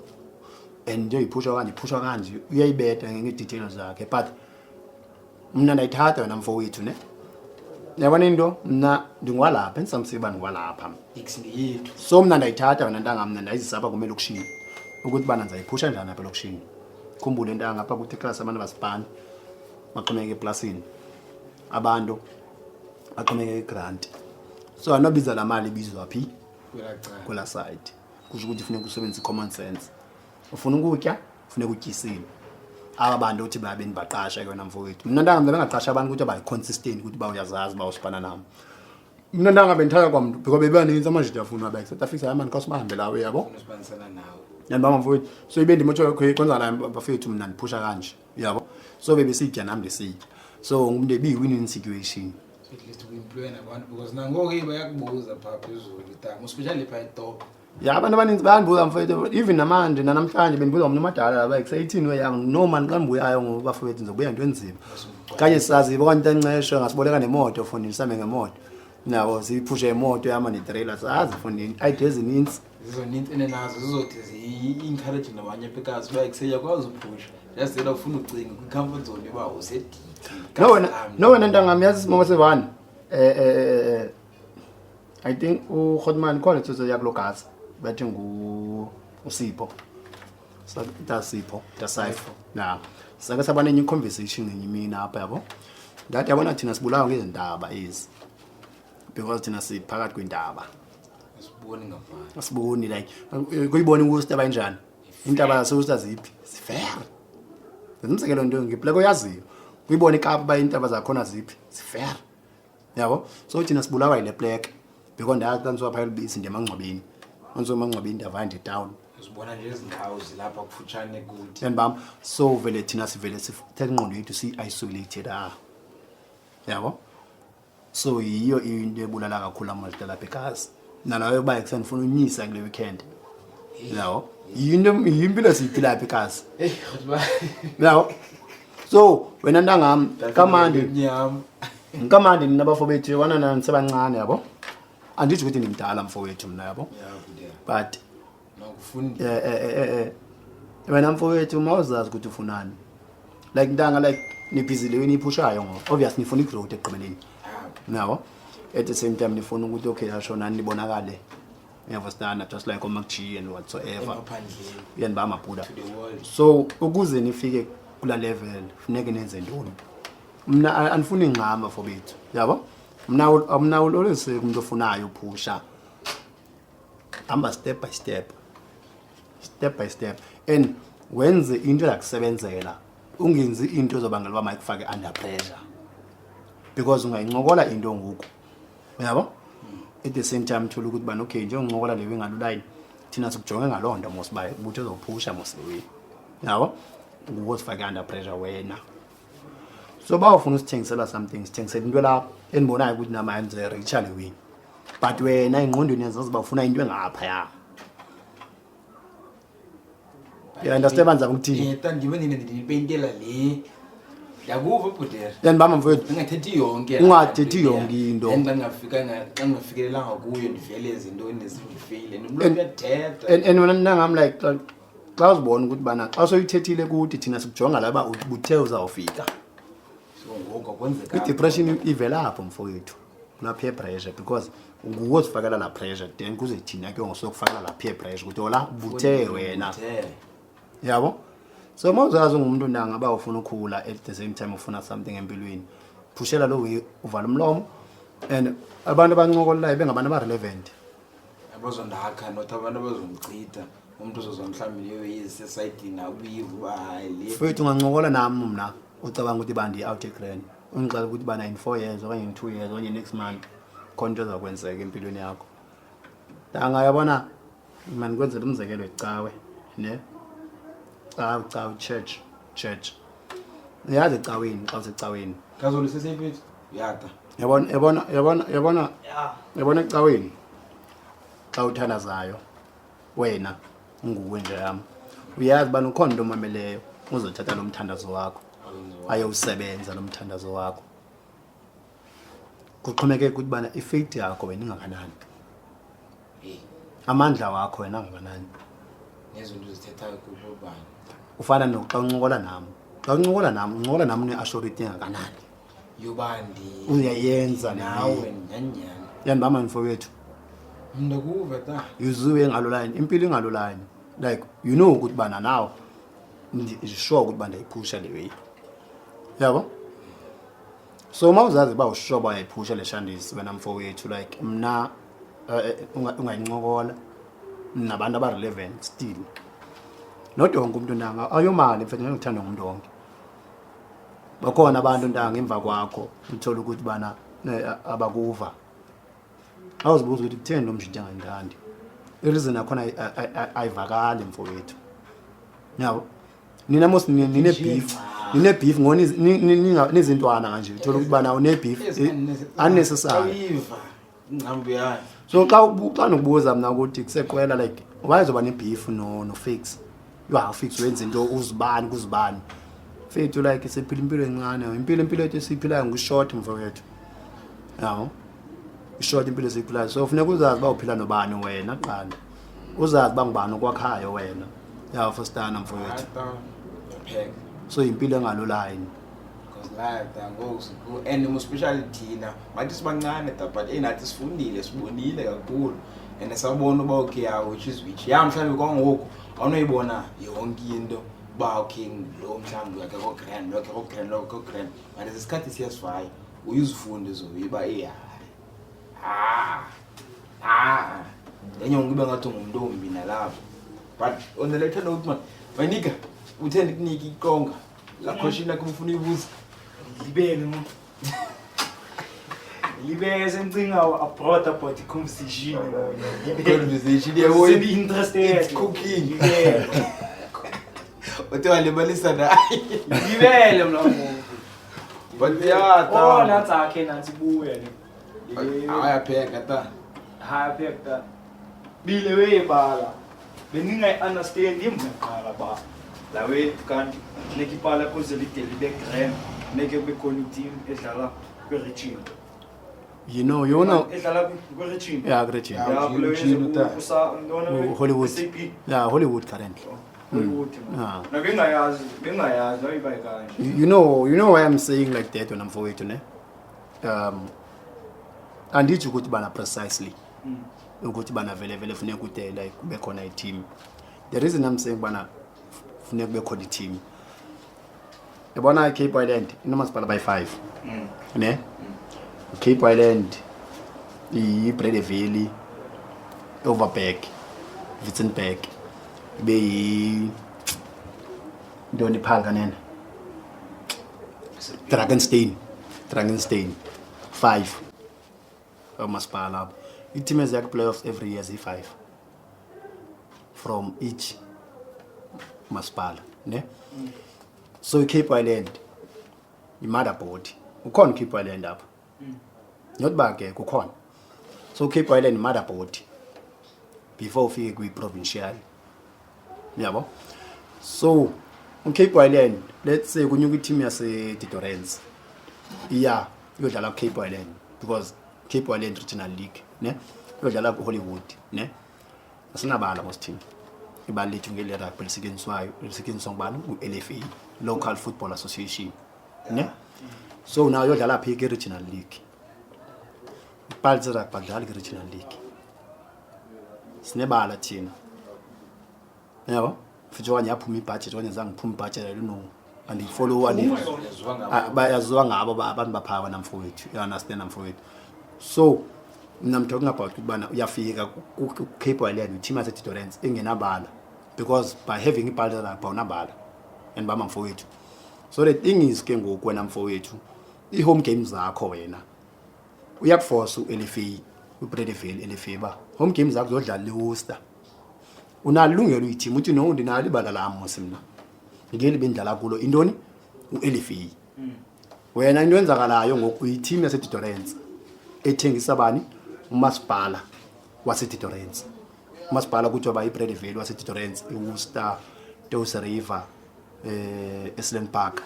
and nje iphusha kanje, iphusha kanje, uyayibetha ngee-details zakhe. But mna ndayithatha wena mfowethu ne, yabona into, mna ndingwalapha endisamsiba, ndingwalapha. X ngeyethu. So mna ndayithatha wena ntanga, mna ndayizisa apha kum elokishini ukuthi bana ndizayiphusha njani apha elokishini. Khumbule ntanga, apha kuthi iklasi abantu basipani baxhomekeke eplasini, abantu baxhomekeke igranti, so anobiza laa mali ibizwa phi? Kwelaa cala. Kwelaa side. Kusho ukuthi funeka usebenzise i-common sense. Ufuna ukutya, funeka utyisile aba bantu othi babe ndibaqasha ke wena mfowethu. Mna ntanga, mna bengaqasha abantu ukuthi abayi-consistent, ukuthi uba uyazazi uba usipana nam. Mna ntanga bendithatha kwamntu because bebaninzi amajita afuna uba afisa hayi mani, khawusibahambe lawe, yabo. Ufuna usibanisana nawe. Yandibamba mfowethu. So ibe ndimotsho, okay, kwenzakalayo bafethu, mna ndiphusha kanje, yabo, so bebesitya nam ndisitya, so ngumntu ebiyi-win-win situation. So at least uemploye nabantu, because nangoku ke bayakubuza phaa phezulu tama, especially phaa etop. Ya, abantu abaninzi bayandibuza mfowethu, even namanje, nanamhlanje bendibuza ngomntu amadala laba kuseyithini weyanga. No mani, xa ndibuyayo ngoku bafowethu ndizobuya into enzima kanye saziba okanye into encesho ngasiboleka nemoto fondini, sihambe ngemoto nabo, siyiphushe imoto yama netrailer, sazi fondini idea ezinintsi. Zizonintsi ene nazo zizothi ziyi-encourage nabanye apha uba kuseyakwazi uphusha, just yena ufuna ucinga kwi-comfort zone yoba usediki. No wena, no wena ntangam, yazi isimo sevani, I think uRhotman khona itsotsi yakulo gaza bathi ngu uSipho, tasipho tasayifo na, sake saba nenye i-conversation ngenye imini apha, yabo. Ndathi yabona thina sibulawa ngezintaba ezi because thina siphakathi kwentaba. Asiboni ngaphandle. Asiboni like kuyibona iWorcester bayinjani, intaba yaseWorcester ziphi, zifair. Umzekelo nto ngepleko oyaziyo, kuyibona iKapa uba iintaba zakhona ziphi, zifair, yabo. So thina sibulawa yile plek because ndathi xa ndisuka phaya elubisi ndiye emangcwabeni, ndisuka emangcwabeni ndiyavaya nje town. Uzibona nje ezi ndawo zilapha kufutshane kuthi. Yandibam. So vele thina sivele sithatha ingqondo yethu siyi-isolated, ah, yabo. So yiyo into ebulala kakhulu amajita lapha ekhasi nalayo uba ekuseni ndifuna unyisa kule weekend, yabo. Yinto yimpilo esiyiphila apha ekhasi. Heyi, kodwa Yabo, so wena ntangam, kamandi. Mnyama. Kamandi nina bafo bethu, yabona na nisebancane, yabo. Anditsho ukuthi ndimdala mfowethu mna, yabo. But Nokufundile. Wena mfowethu, uma uzazi ukuthi ufunani, like ntanga, like nibhizi leyo niyiphushayo ngoba obvious nifuna i-growth ekugqibeleni nabo, at the same time nifuna ukuthi okay, asho nani nibonakale, uyavostana, just like oMac G and whatsoever. Emaphandleni. Uyandiba amabhuda. To the world. So ukuze nifike kula level funeke nenze ntoni? Mna andifuni ingxama for bethu, yabo. Mna always say umuntu ofunayo uphusha, hamba step by step, step by step, and wenze into ezakusebenzela, ungenzi into ezobangela uba mayikufake under pressure, because ungayincokola into ngoku, uyabo, at the same time thola ukuthi bani, okay, njengoncokola leyo ingalulayini, thina sikujonge ngaloo nto mos uba ubuthi ezophusha mos leyo, yabo, ngokuzifake under pressure wena. So ba ufuna usithengisela something, sithengisela into lapho endibonayo ukuthi nama ndizoyireacha le win, but wena engqondweni yazazi uba ufuna into engaphaya. You understand banzama ukuthini? Ta ndibe nina ndinipeyintela le. Ndiyakuva, bhutera. Yandibamba, mfowethu. Ndingathethi yonke. Ungathethi yonke into. And xa ndingafika, xa ndingafikelelanga kuyo, ndivele ezintweni ezindifeyile, ndimlo uyathetha. And wena ntangam, like xa uzibona ukuthi bana xa soyithethile kuthi thina sikujonga la uba ubuthe uzawufika. So ngoku akwenzeka. I-depression ivela apho, mfowethu, kulaa peer pressure, because nguwe ozifakela laa pressure, then kuze thina ke ngoku sokufakela laa peer pressure ukuthi ola buthe wena. Uthe. Yabo, so uma uzazi ungumntu ntanga uba ufuna ukhula, at the same time ufuna something empilweni, phushela lo way, uvala umlomo and abantu abancokolelayo bengabantu aba-relevant. Abazondakha, not abantu abazondichitha, umntu ozoza mhlawumbi leyo yezisesayidini akuyiva uba hayi le. Mfethu, ungancokola nam mna ucabanga ukuthi uba ndiyi-out egrand, undixela ukuthi bana in 4 years okanye in 2 years okanye next month khona into ezakwenzeka empilweni yakho. Ntanga, yabona, mandikwenzela umzekelo. Icawe ne, cawe, cawe, church, church, uyazi ecaweni, xa usecaweni. Kazolo seseyiphethu yata. Yabona, yabona, yabona, yabona. Ya. Yabona, ecaweni xa uthandazayo wena unguwe nje yam, uyazi ubana ukhona into omameleyo uzothatha lo mthandazo wakho ayowusebenza lo mthandazo wakho. Kuxhomekeke ukuthi bana i-faith yakho wena ingakanani, amandla wakho wena angakanani. Nezinto uzithethayo kubani. Ufana noxa uncokola nam, xa uncokola nam, uncokola nam une-assurity engakanani yoba ndi uyayenza le. Nawe nyhani nyhani. Yandibamba, mfowethu. Mna kuva ta. Yuziwe ngalo line, impilo ingalo line, like you know ukuthi bana now sure ukuthi bandayiphusha le way, yabo. So uma uzazi uba usure uba uyayiphusha le shandisi wena, mfowethu, like mna ungayincokola nabantu aba-relevant still, not wonke umuntu, ntanga. Ayomali, mfethu, ngeke ngithandwe ngumuntu wonke. Bakhona abantu, ntanga, emva kwakho uthole ukuthi bana abakuva. Awuzibuza ukuthi kutheni lo mshintsha angandithandi, i-reason yakhona ayivakali, mfowethu, yabo. Nina mos nine-beef, nine-beef nizintwana kanje, uthola ukuthi bana une-beef unnecessary. Ayiva ingcambu yayo. So xa xa nokubuza mna ukuthi kuseqwela, like why zoba ne-beef no-fix yo, fix wenza into uzibani kuzibani, mfethu? Like siphila impilo encane, impilo yethu esiyiphilayo ngu-short, mfowethu, yabo, i-short impilo esiyiphilayo. So funeka uzazi uba uphila nobani wena kuqala, uzazi uba ngubani okwakhayo wena, yawo, fostana, mfowethu. Ta, yapheka. So impilo engalo line. Because life ta ngoku and more especially thina ngathi sibancane ta, but enathi sifundile, sibonile kakhulu and sabona uba okay ya, which is which ya. Mhlawumbi kwangoku awunoyibona yonke into uba okay lo mhlawumbi uyakhe ko-grand, lo yakhe ko-grand, lo ko-grand, but isikhathi siyasivaya, uyizifunde zoyiba iya ah ah enye ngoku ibe ngathi ungumntombi nalapho. But on the later note, man, manika uthe ndikunike iqonga la question yakho ufuna uyibuza. Libele mo. Libele sencinga abroad about i-conversation mo. Libele. Conversation yabo. Sebi-interested. It's cooking. Libele. Uthe walibalisa naye. Libele mna ngoku. But yeah, Oh, ta. nansi akhe, nansi buya le. Ayapheka ta. Hayi, pheka. Bile weyibala. Bendingayi-understand mna kuqala ba la way kanti funeka ipala kuze lide libe grand, funeke kube khona i-team edlala kwi-region. You know Edlala kwi-region. Yeah, region. Yeah. Ya, kule Region, ta. ntona. Hollywood. SAP. Yeah, Hollywood currently. Hollywood. Ah. Na bengayazi ayiba kanje. You know why I'm saying like that wena, mfowethu, ne? Anditsho ukuthi bana precisely ukuthi bana vele vele funeka kude like kube khona i-team. The reason I'm saying bana funeka kube khona i-team, yabona, iCape Island inomasipala bayi-5 ne, Cape Island, iBreede Valley, Overberg, Witzenberg, ibe yi ntoni iphal kanene, Drakenstein, Drakenstein, five oomasipala apho. Ii-team eziya kwi-playoffs every year ziyi-5 from each masipala ne. So iCape Island i-motherboard, ukhona iCape Island apha, not uba ke kukhona. So iCape Island i-motherboard before ufike kwi-provincial, yabo. So uCape Wineland, let's say kunyuka i-team yase-De Doorns, iya iyodlala kuCape Wineland because Cape Wineland Regional League, ne, iyodlala kuHollywood, ne. Asinabala mos team. Ibala lethu ngele rugby lisetyenziswayo, lisetyenziswa ngubani? Ngu-LFA, Local Football Association, ne. So nayo yodlala phi? Kwi-regional league. Ipali zerugby adlali kwi-regional league. Sinebala thina, yabo, futhi okanye yaphuma ibudget okanye zange iphuma ibudget, I don't know, andiyifollow. Yaziwa ngabo. Ah, bayaziwa ngabo abantu baphaa wena mfowethu, you understand, mfowethu? So mna I'm talking about ukubana uyafika ku-Cape Wineland, i-team yase-De Doorns ingenabala, because by having ibala rugby awunabala and bama mfowethu. So the thing is ke ngoku wena mfowethu, i-home games zakho wena uyakuforce u-LFA, uBreede Valley LFA, ba home games zakho zodlala eWorcester. Unalo ilungelo uyiteam uthi, "No, ndinalo ibala lam mos mna, ngeli bendidlala kulo intoni, u-LFA." Wena into enzakalayo ngoku, uyiteam yaseDe Doorns ethengisa bani? Umasipala waseDe Doorns. Umasipala kuthiwa ba iBreede Valley waseDe Doorns, iWorcester, Touws River, Esselen Park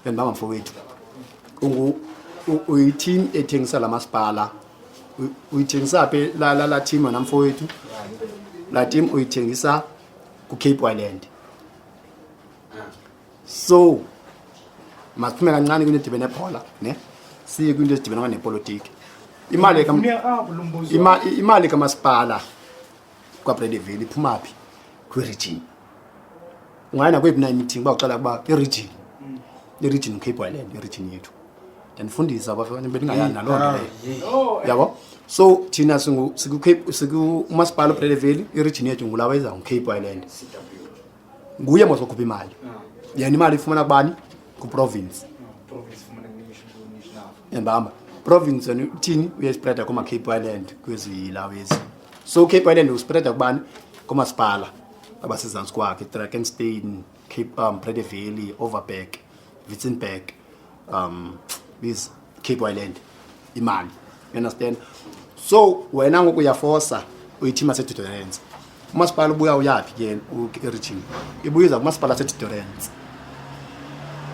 and baba mfowethu, uyiteam ethengisa la masipala. Uyithengisa phi la team wena mfowethu? La team uyithengisa ku-Cape Wineland. So masiphume kancane kwinto edibene nebhola, ne, siye kwinto ezidibene nepolitiki. Imali Ufune apho lo mbuzo. Imali kamasipala kwaBreede Valley iphuma phi? Kwi-region. Ungaya nakweyiphi na imeeting, bawuxela ukuba i-region uCape Wineland, i-region yethu. Ndandifundisa abafana, bendingayani naloo nto leyo. No. Yabo, so thina siku-Cape, umasipala uBreede Valley, i-region yethu ngulawa eza nguCape Wineland. Nguye mos okhupha imali. Yena imali ifumana kubani? Kuprovince. Province ifumana kunational. Yandibamba, province yona uthini? Uyaspreada kuma-Cape Wineland kwezilawo ezi. So Cape Wineland uspreada kubani? Kumasipala abasezantsi kwakhe, Drakenstein, Cape Breede Valley, Overberg, Witzenberg, this Cape Wineland imali, you understand? So wena ngoku uyafosa, uyiteam yaseDe Doorns, umasipala ubuya uyaphi ke? I-region ibuyiza kumasipala aseDe Doorns.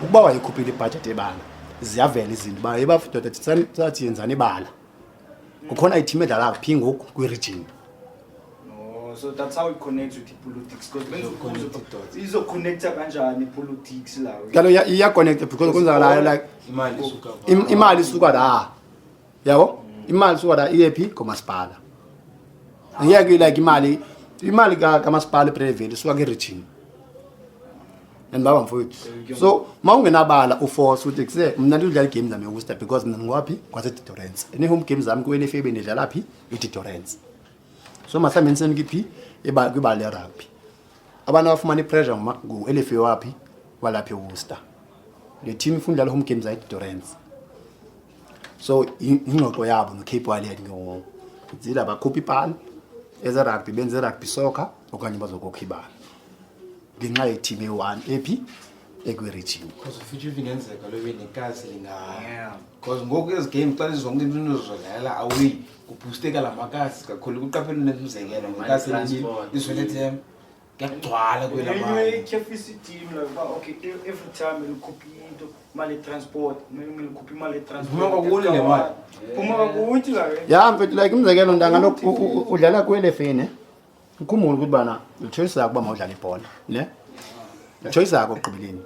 Ukuba wayekhuphile ibhajethi ebala, ziyavela izinto uba ebadoda sathi yenzani ibala, kukhona iteam edlala phi ngoku kwi-region. No, so that's how it connects with politics because Izo-connect dots. izoconnecta kanjani politics la? Kaloku iyaconnecta because kwenzakalayo like Imali isuka imali isuka la, yabo, imali isuka la iye phi? Komasipala. Angeke like imali kamasipala eBreede Valley isuka kwi-region and baba mfowethu. So ma ungenabala uforce ukuthi kuse mna ndidlala igame zami eWorcester because mna ngowaphi? KwaseDe Doorns. Ene-home game zami kwi-LFA bendidlala phi? IDe Doorns. So mhlawumbe ndisenikiphi kwibala lerugby, abantu abafumana ipressure ngu-LFA waphi? Walapha eWorcester. Le team ifuna udlala home games ayiDe Doorns. So ingxoxo yabo noCape Wineland ke ngoku zila bakhupha ipali eze-rugby, benze rugby soccer okanye bazokokha ibala ngenxa yeteam eyi-one ephi? Ekwi-region. Because future if ingenzeka lobe nekasi linga because ngoku ezi game xa zonke into zizodlalela away, kubhusteka la makasi kakhulu. Kuqaphela umzekelo ngekasi Transport. izwelethemba kuyagcwala kwela Enye mali. ityhafisa iteam like uba okay, every time elikhupha into imali ye-transport, kumele likhuphe imali ye-transport. Iphuma kwakuthi le mali. Phuma kwakuthi like. Ya mfethu, like umzekelo ntanga lokhu udlala kwi-LFA, ne, ukhumbule ukuthi bana ichoice yakho uba mawudlala ibhola, ne, ichoice yakho ekugqibeleni.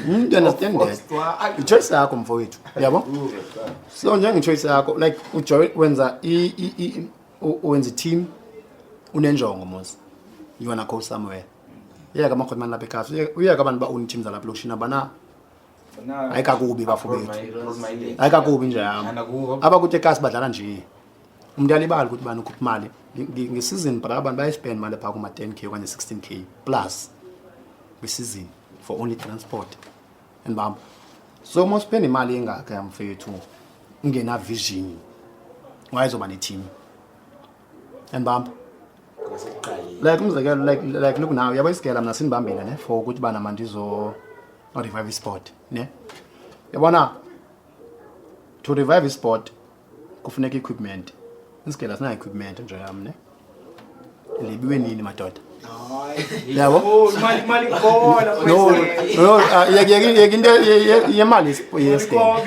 You understand that? Ichoice yakho mfowethu, yabo. So njengechoice yakho like ujoy wenza wenza i-team unenjongo mos, you wanna go somewhere. Uyeka amarhotmani lapha ekhaya, uyeka abantu ba-own teams zalapha elokishini abana. Hayi kakubi bafo bethu, hayi kakubi nje yam. Abakuthi ekasi badlala nje, umntu alibali ukuthi bani ukhupha imali ngesizini, but abantu bayayispend imali phaa kuma-10 K okanye 16 K plus kwisizini for only transport and bamba. So uma uspend imali engaka yamfethu ungena-vision, wayezoba neteam and bamba. Like umzekelo, like look now, yabo, isigela mna sindibambile, ne, for ukuthi bana mandizo revive isport, ne. Yabona, to revive isport kufuneka equipment. Isigela sinayo equipment nje yam, ne. Libiwe nini madoda? Yabo? Oh, imali imali ikhona. No, no, ah, yeke into yemali yesigela.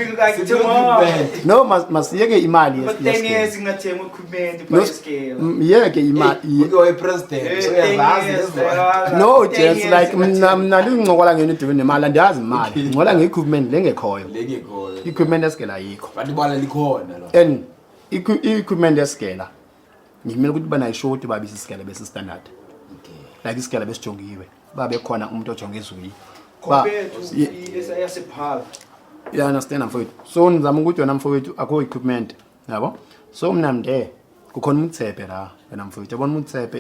No, masiyeke imali But 10 yesigela. years ingathenga equipment No, bicycle. yeke imali. Uke wayi-president, so uyazazi lezo. No, just like mna ndincokola ngento edibene nemali, andiyazi imali. Ndincokola nge-equipment lengekhoyo. Lengekhoyo. Equipment yesigela ayikho. But ibala likhona lo. And i-equipment yesigela ngikumele ukuthi uba nayishoti uba bisisigela besi-standard. Like isigela besijongiwe. Uba bekhona umuntu ojonge ezweni. Compared to yasephala. You understand mfowethu? So ngizama ukuthi wena mfowethu akho equipment, yabo? So mna mde kukhona uMotsepe la wena mfowethu. Yabona uMotsepe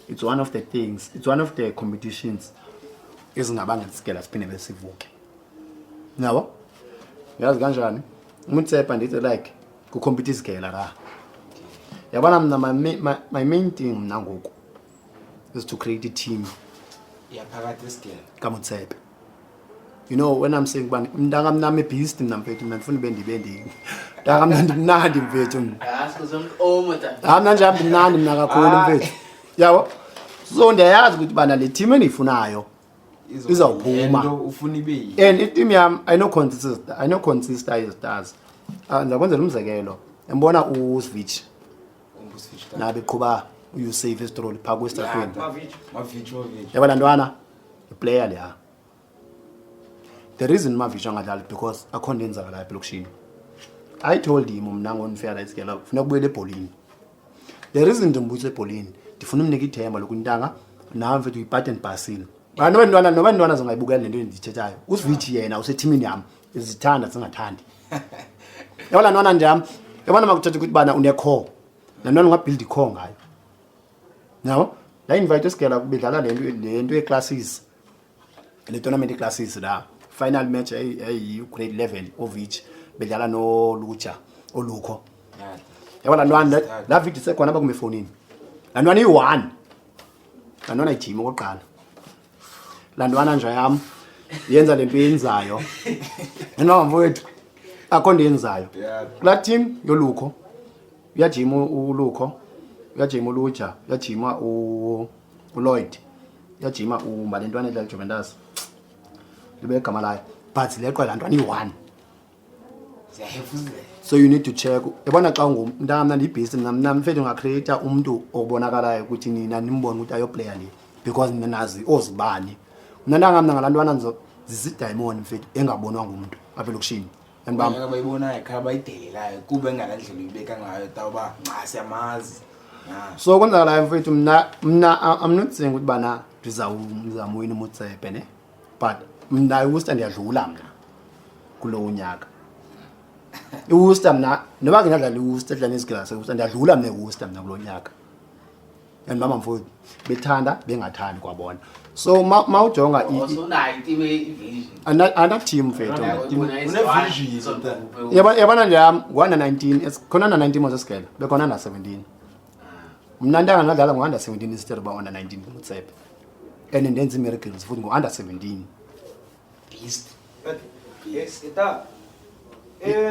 it's one of the things, it's one of the competitions ezingabangela isigela siphinde besivuke. Yabo? Yazi kanjani? UMotsepe ndithi like kucompete isigela la. Yabona mna my main thing mna ngoku is to create a team. Yaphakathi isigela. KaMotsepe. You know when I'm saying bani mntaka mna I'm a beast mna mfethu, mna ndifuna ube ndibe ndi. Mntaka mna ndimnandi mfethu mna. Hayi mna nje ndimnandi mna kakhulu mfethu. Yabo? So ndiyayazi ukuthi bana le team endiyifunayo izawuphuma. Lento ufuna ibe yini? And i-team yam ayino-consist, ayino-consist ayi-stars. Ah, ndizakwenzela umzekelo. Ndibona uSwitch. Umbuswitch. Nabe qhuba uYusuf Estroll phaa kwi-Stratweni. Mavich. Mavich, Mavich. Yabona ntwana, iplayer leya. The reason Mavich angadlali because akho nto yenzakalayo apha elokishini. I told him mna ngonifika isigela funeka ubuyele ebholini. The reason ndimbuyise ebholini ndifuna umnika ithemba lokuthi ntanga nawe mfethu uyi-part and parcel. Noba ntwana, noba ntwana zingayibukela le nto endiyithethayo. USwitch yena usethimini yam, zithanda zingathandi. Yabona ntwana nje yam, yabona makuthetha ukuthi bana une-core. Laa ntwana ungabuild i-core ngayo. Yabo? La invite isigela kubidlala le nto ye-classes. Le tournament ye-classes la. Final match eyi grade 11 of which bedlala noLucha olukho. Yabona ntwana la video isekhona apha kumefowunini. Laa ntwana iyi-1. Laa ntwana ijima okokuqala. Laa ntwana nje yam yenza le nto iyenzayo. Yena mfowethu akho nto iyenzayo. Kulaa team yolukho uyajima uLukho, uyajima uLuja, uyajima uLloyd, uyajima umba le ntwana edlala iJuventus. Libe igama layo. But leqwa laa ntwana iyi-1. Ziyahefuzela. So you need to check. Yabona xa ungumntu, mna ndiyibhisi, mna mfethu ngacreate umntu obonakalayo ukuthi nina nimbone ukuthi ayoplaya le because nina nazi ozibani. Mna ntanga mna ngalaa ntwana zizidayimoni mfethu engabonwa ngumntu apha elokishini. Andibamba. Abanye abayibonayo khaya abayidelelayo kuba engalaa ndlela uyibeka ngayo tawuba nca siyamazi. So kwenzakalayo mfethu mna I'm not saying ukuthi bana ndizamwina uMotsepe ne, but mna iWorcester ndiyadlula mna kulowo nyaka. IWorcester mna noba ke ndadlala iWorcester edlala nezigela zaseWorcester ndiyadlula mna eWorcester mna kulo nyaka. And mama mfowethu bethanda bengathandi kwabona. So mawujonga So nayo i-team i-vision. Ana team mfethu. Une-vision, Yabona nje yam ngo-under 19, khona under 19 mos esigela, bekhona under 17. Mna ntanga ndadlala ngo-under 17 instead uba under 19 kuMotsepe. And ndenza ii-miracles futhi ngo-under 17. Beast. But yes, ita.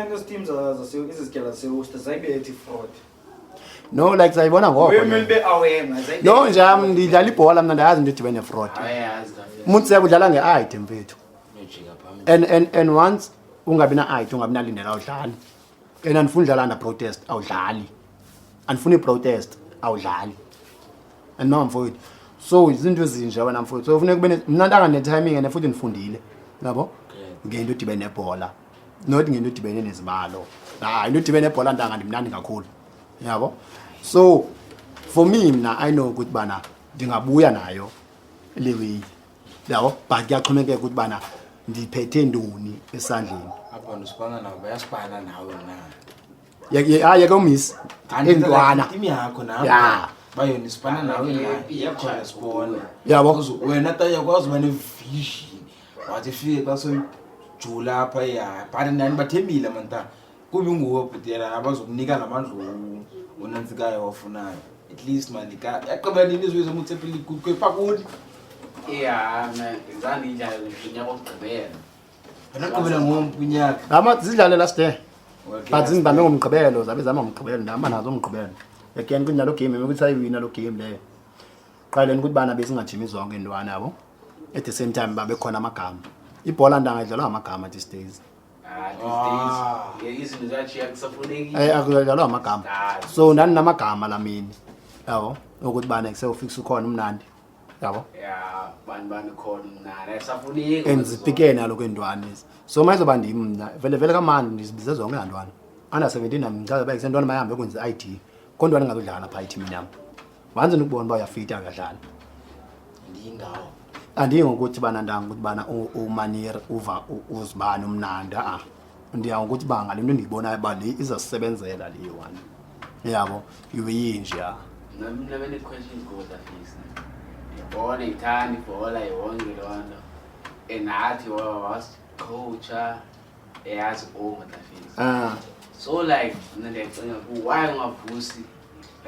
Those teams zase izigela zaseWorcester zayibetha i-fraud. No, like sayibona ngoko. Women be aware man. No nje yam ndidlala ibhola mna ndayazi into edibene ne-fraud. Ayazi kahle. UMotsepe udlala nge-ID mfethu. Uyojika phambili. And once ungabi na-ID, ungabi nalindela awudlali. And andifuni udlala under protest, awudlali. Andifuni protest, awudlali. And mama mfowethu. So izinto ezinje wena mfowethu. So kufuneka ube mna ntanga ne-timing and futhi ndifundile. Yabo? Ngento edibene nebhola. Not ngento edibene nezibalo. Hayi, into edibene nebhola ntanga ndimnandi kakhulu. Yabo? So for me mna I know ukuthi bana ndingabuya nayo le way. Yabo? But kuyaxhomekeka ukuthi bana ndiphethe ntoni esandleni. Apha ndisipana nabo bayasipana nawe na. Hayi yeke umiss. Entwana. Team yakho nawe. Ya. Bayona isipana nawe na. Iyakhona sibona. Yabo. Because wena ta uyakwazi uba ne-vision. Wathi fike xa soyijula apha ya. But nani bathembile manta. Kubi nguwe bhutela abazokunika lamandla unantsikayo wafunayo. At least man ka yaqhubeka nini izwe zoMotsepe kwepakuni. Yeah, mna zange ndidlale unyaka wokugqibela. Wena gqibela ngompu unyaka. Ama zidlale last day. Okay. But zindibambe ngomgqibelo, zabe zama ngomgqibelo, ndihamba nazo ngomgqibelo. Again kunalo game, ukuthi ayiwina lo game leyo. Qha le nto ukuthi bana besingajimi zonke intwana yabo. At the same time babekhona amagama. Ibhola ntanga idlalwa ngamagama these days. Ah, these days. Yeah, izinto zatshiya kusafuneki. Eh akudlalwa ngamagama. Ah. So ndandinamagama lamini. Yabo ukuthi bana kusewufix ukhona umnandi. Yabo. Yeah, bani bani khona mna. Ayisafuneki. And zipikene nalo kweentwana ezi. So mayizoba ndim mna vele vele kamandi ndizibize zonke laa ntwana. Under 17 nam ndichaza uba kusentwana mayihambe kwenza i-ID. Kontwana ingazudlala phaa ithimini yam. Once ndikubona uba uyafita uyadlala. Ndiyindawo. Andiyi ngokuthi bana ndanga ukuthi bana umanir uva uzibani umnandi a ndiya ngokuthi uba ngale nto ndiyibonayo uba le izasisebenzela le one yabo iweyinje ya. Mna bene-questions kodwa fisa. Ndiyabona ithanda ibhola yonke loo nto. And nathi wasicoacha eyazi over tafisa. Ah. So like mna ndiyacinga why ungavusi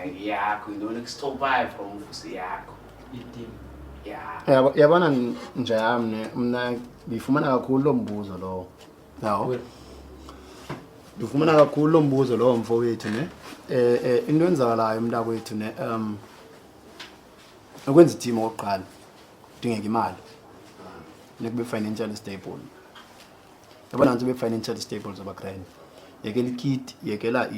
like yakho yintoni ekustopayo from uvusi yakho. Iteam. Yeah. Yabona nje yam ne mna ndiyifumana kakhulu loo mbuzo lowo. Yawo. Ndifumana kakhulu loo mbuzo lowo mfo wethu ne. Into enzakalayo mntakwethu ne ukwenza iteam okokuqala kudingeka imali. Nekube financially stable. Yabona nje ube financially stable zoba grand. Yekela ikit, yekela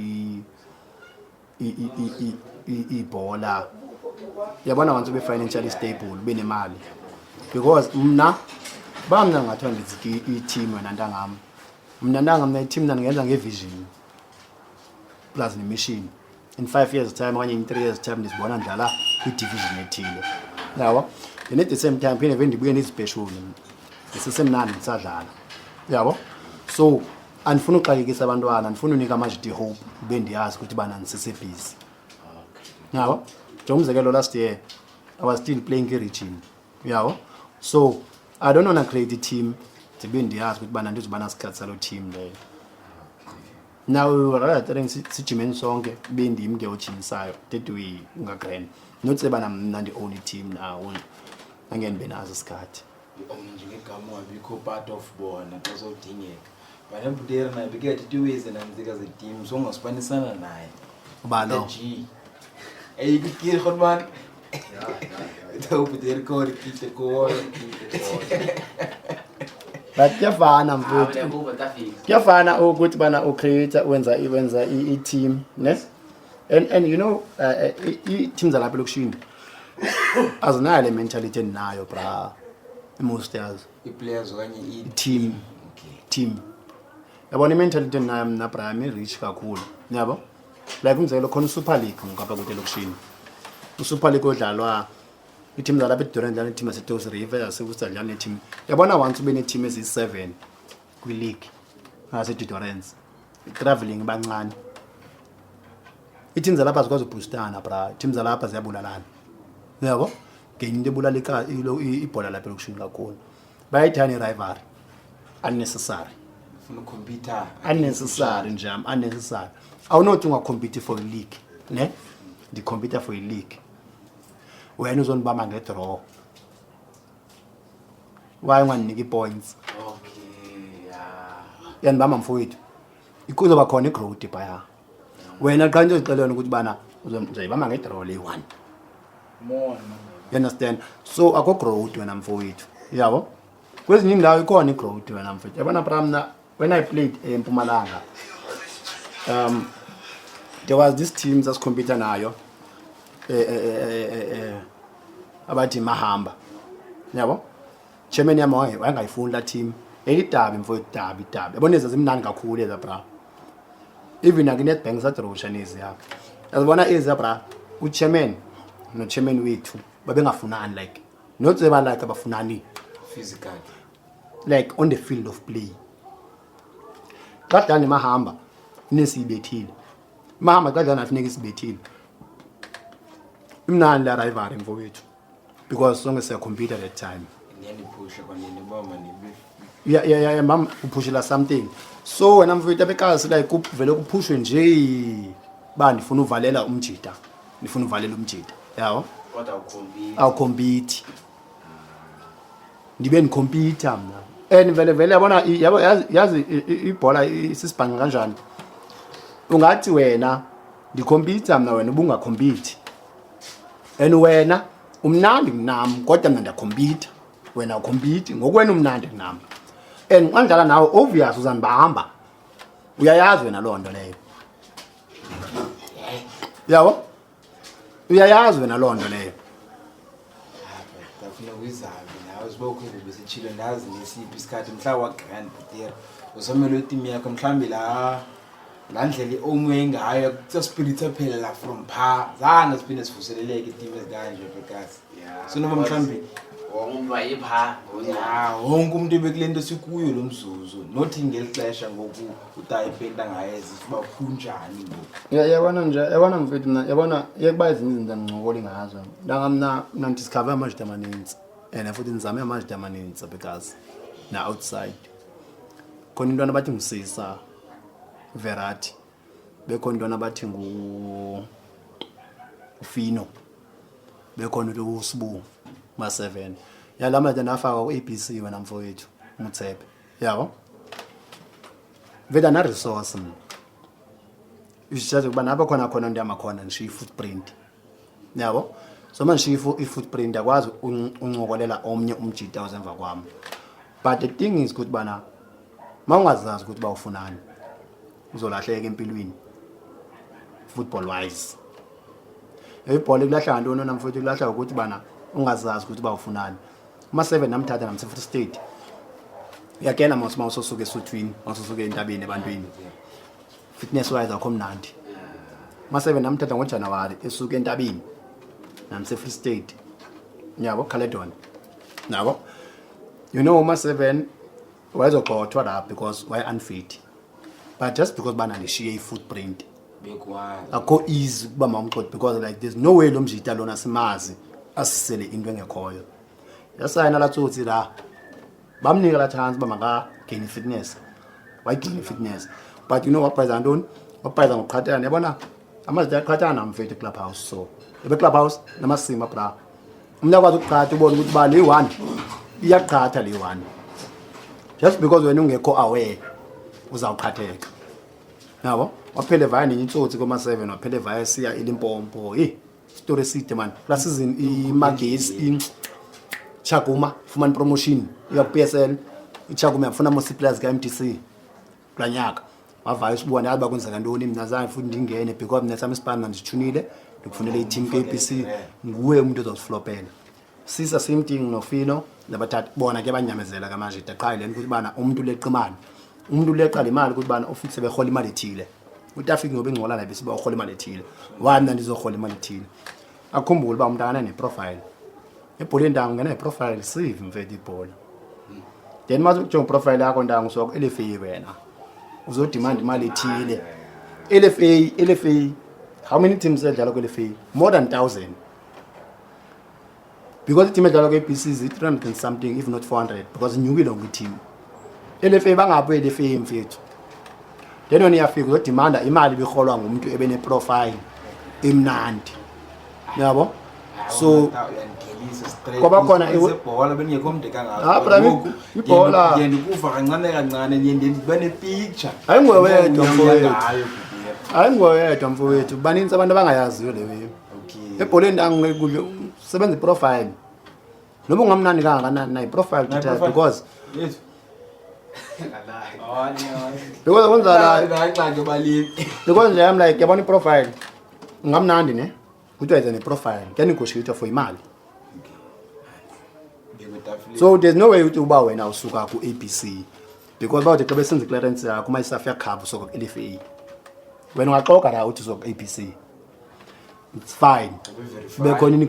ibhola. Yabona once ube financially stable ube nemali. Because mna ba mna ngathiwa ndizike i-team wena ntangam. Mna ntangam mna i-team mna ndingenza nge-vision plus ne-mission. In 5 years time okanye in 3 years time ndizibona ndidlala kwi-division ethile. Yabo? Then at the same time phinde vele ndibuye ndizipeshule. Ndisesemnandi ndisadlala. Yabo? So andifuni uxakekisa abantwana, andifuni unika amajita i-hope ube ndiyazi ukuthi bana ndisesebhizi. Yabo? Njengomzekelo last year I was still playing kwi-region. Yabo? So I don't wanna create a team ndibe ndiyazi ukuthi bana ndizoba nasikhathi saloo team leyo. Now rather than sijimeni sonke bendim ke ojimisayo that we ungagrand. Not say bana mna ndi own team now. Angeke ndibe nazo isikhathi. Omnye njengegama wabikho part of bona xa sowudingeka. But embuteri naye beke yathi tiweze nanzika zeteam so ungasifanisana naye. Uba lo. G. Ey kikir khon man. Ubuteri kore kite kore. But kuyafana mfowethu. Uyakuva tafisa. Kuyafana ukuthi bana ucreator wenza i-team ne and you know i-team zalapha elokishini azinayo le mentality endinayo bra most yazo. I-players okanye i-team. Okay. Team. Yabona i-mentality endinayo mna bra i-rich kakhulu. Yabo? Like umzekelo khona uSuper League ngapha kude elokishini. USuper League odlalwa i-team zalapha eDurban dlala ne-team yaseToes River yaseWorcester dlala ne-team. Yabona once ube ne-team eziyi-7 kwi-league ngaseDurban. Traveling bancane. I-team zalapha azikwazi ubhustana bra. I-team zalapha ziyabulalana. Yabo? Ngenye into ebulala ibhola lapha elokishini kakhulu. Bayayithanda i-rivalry. Unnecessary. Ufuna ukhompyutha. Unnecessary nje, unnecessary. Awunothi ungacompete for a league, ne? Ndikhompyutha for a league. Wena uzondibamba ngedraw. Why ungandinika ii-points? Okay, yeah. Uyandibamba mfowethu. Kuzoba khona i-growth phaya. Wena xa into ozixelela ukuthi bana uzoyibamba ngedraw le 1. More. You understand? So akho growth wena mfowethu. Yabo? Kwezinye indawo ikhona i-growth wena mfowethu. Yabona bra mna when I played eMpumalanga there was this team sasicompete nayo abathi mahamba. Yabo? Chairman yami wayengayifuni la team. Elidabi mfowethu, dabi dabi. Yabona ezi zimnandi kakhulu eza bra. Even ake Nedbank sadrosha nezi yakhe. Yazibona ezi bra, uchairman no chairman wethu babengafunani like not seba like abafunani physically like on the field of play. Xa dlala nemahamba nesiyibethile. Mahamba xa dlala nafuneka isibethile. Imnandi la rivalry mfowethu because sonke siya compete at that time. Niyaniphusha kwanini uba manibe. Yeah, yeah, yeah, mam uphushela something. So wena mfowethu abekazi like kuvele kuphushwe nje ba ndifuna uvalela umjita. Ndifuna uvalela umjita. Yawo? Kodwa awukhompiti. Awukhompiti. Ndibe ndikhompitha mna. And vele vele yabona yabo yazi ibhola isisibhanqa kanjani. Ungathi wena ndikhompitha mna wena ubungakhompiti. And wena Umnandi kunam, kodwa mna ndiyakhompyutha, wena awukhompyuthi. Ngokwena umnandi kunam, and xa ndidlala nawe obvious uzandibamba, uyayazi wena loo nto leyo, yabo, uyayazi wena loo nto leyo. Ndafuna kuyizame nawe sibokho besitshilo, ndazi nesiphi isikhathi mhla wagrand bhutere usomele itimu yakho, mhlawumbi laa laa ndlela i-omwe ngayo kusaspirit aphelela from phaa, zange siphinde sivuseleleke itimu ezikanje bhekasi. So noba mhlawumbi wonke umntu wayephaa. Ya, wonke umntu ebekule nto sikuyo lo mzuzu, nothi ngeli xesha ngoku utayipenta ngayo ezithi uba kunjani ngoku. Ya, yabona nje, yabona mfethu, mna yabona yekuba ezinye izinto andincokoli ngazo. Ntanga mna ndiskhave amajita amanintsi and futhi ndizame amajita amanintsi because na-outside khona intwana bathi ngusisa Verati, bekhona intwana bathi ngu Ufino, bekhona into uSibu ma-7 yala majita ndafaka ku-ABC wena mfowethu Mutsebe, yabo, vele na-resource mna. It's just ukuba napho khona khona ndihamba khona ndishiya i-footprint, yabo. So uma ndishiya i-footprint akwazi uncokolela omnye umjita osemva kwam. But the thing is ukuthi bana uma ungazazi ukuthi uba ufunani, uzolahleka empilweni football wise. Ibhola ikulahla ngantoni wena mfowethu? Ikulahla ukuthi bana ungazazi ukuthi uba ufunani. Uma-7 namthatha namse-Free State, uyakena mos uma usosuka esuthwini, mawusosuka entabeni ebantwini, fitness wise akho mnandi. Ma-7 namthatha ngoJanuwari esuka entabeni namse-Free State, yabo, Caledon nabo, uma-7 wayezogxothwa la because waye-unfit, but just because bana ndishiye i-footprint. Bekwazi. Akho easy ukuba mawumxoxe because like there's no way lo mjita lona simazi asisele into engekhoyo. Yasayina laa tsotsi la, bamnika laa chance uba makagain i-fitness, wayigain i-fitness, but you know wabhayiza ntoni? Wabhayiza ngokuqhathana, yabona, amazita aqhathana mfethu eclub house. So ebe-club house namasima bra, umntu akwazi ukuqhatha, ubone ukuthi uba le one iyaqhatha, le one, just because wena ungekho aware uzawuqhatheka, yabo. Waphele vaya nenye itsotsi koma-7, waphele vaya siya eLimpopo. Heyi, story eside man. Kulaa season iMagesi iTshakhuma fumana promotion iya ku-PSL. ITshakhuma yafuna mos ii-players ka-MTC kulaa nyaka. Wavaya usibuka, ndazi uba kwenzeka ntoni. Mna zange futhi ndingene because mna sam isipani ndisitshunile, ndikufunele i-team K-B C, nguwe umntu ozawusiflopela. Sisa same thing noFino nabathathu bona ke banyamezela kamajita. Qha le nto ukuthi bana umntu uleqa imali, umntu uleqa le mali ukuthi bana ufike behola imali ethile, uthi afike ngoba ingcola la bese bahola imali ethile, why mina ndizohola imali ethile? Akhumbule uba umntu akana neprofile ebholeni ntango, ungena neprofile sive mfethu ibhola. Then mase ujonga iprofile yakho ntango, usuka ku-LFA, wena uzodimanda imali ethile. LFA, LFA, how many teams edlala kwi-LFA? More than 1000, because iteam edlala kwi-ABC zi-300 and something, if not 400, because inyukile yonke iteam. LFA bangapho, LFA mfethu. Then wena uyafika uzodimanda imali ibirholwa ngumntu ebeneprofile emnandi, yabo. So uyandigelisa straight. Kwaba khona Ibhola bengekho mde kangako. Ah, bra, Ngoku ibhola. ndiye ndikuva kancane kancane, ndiye ndiba nepicture. Hayi, nguwe wedwa, mfowethu. Ngayo, Bhubhira. Hayi, nguwe wedwa mfowethu, banintsi abantu abangayaziyo le way. Ebholeni ntango sebenza iprofile, noba ungamnandi kangakanani na, iprofile Na, titha because Yes. Because kwenzala Hayi, ngxaki ebaleni. Because nje I'm like, yabona, iprofile ungamnandi ne, kuthiwa iza neprofile, kuyanegotiate for imali. Bekutafuleni. So there's no way uthi uba wena usuka ku-ABC, because bawuthi xa besenza iclearance yakho uma isafa yakhava usuka ku-LFA, wena ungaxoka la uthi usuka ku-ABC, it's fine. Kube khona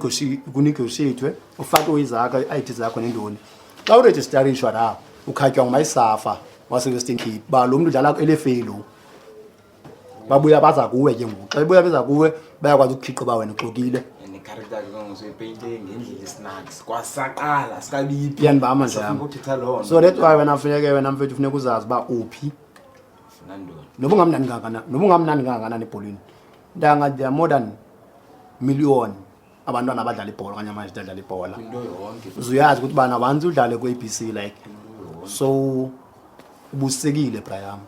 kunegotiatwe, ufake izakho i-ID zakho nentoni. Xa uregistarishwa la, ukhatywa ngumayisafa wase-Western Cape uba lo mntu udlala ku-LFA lo. Babuya baza kuwe ke ngoku, xa bebuya beza kuwe bayakwazi ukukhiqa uba wena uxokile. And character yakhe kangosoyipeyinte ngendlela isnacks kwasaqala sikabiphi. Iyanibamba nje Safuna yam. ukuthetha loo nto. So that's why wena funeke, wena mfethu, funeka uzazi uba uphi. Funa ntoni? Noba ungamnandi kangakanani, noba ungamnandi kangakanani ebholweni ntanga, there are more than million abantwana abadlala ibhola okanye amajita adlala ibhola. Kwinto yonke. Uzuyazi ukuthi bana once udlale ku-ABC like so ubusekile brayam,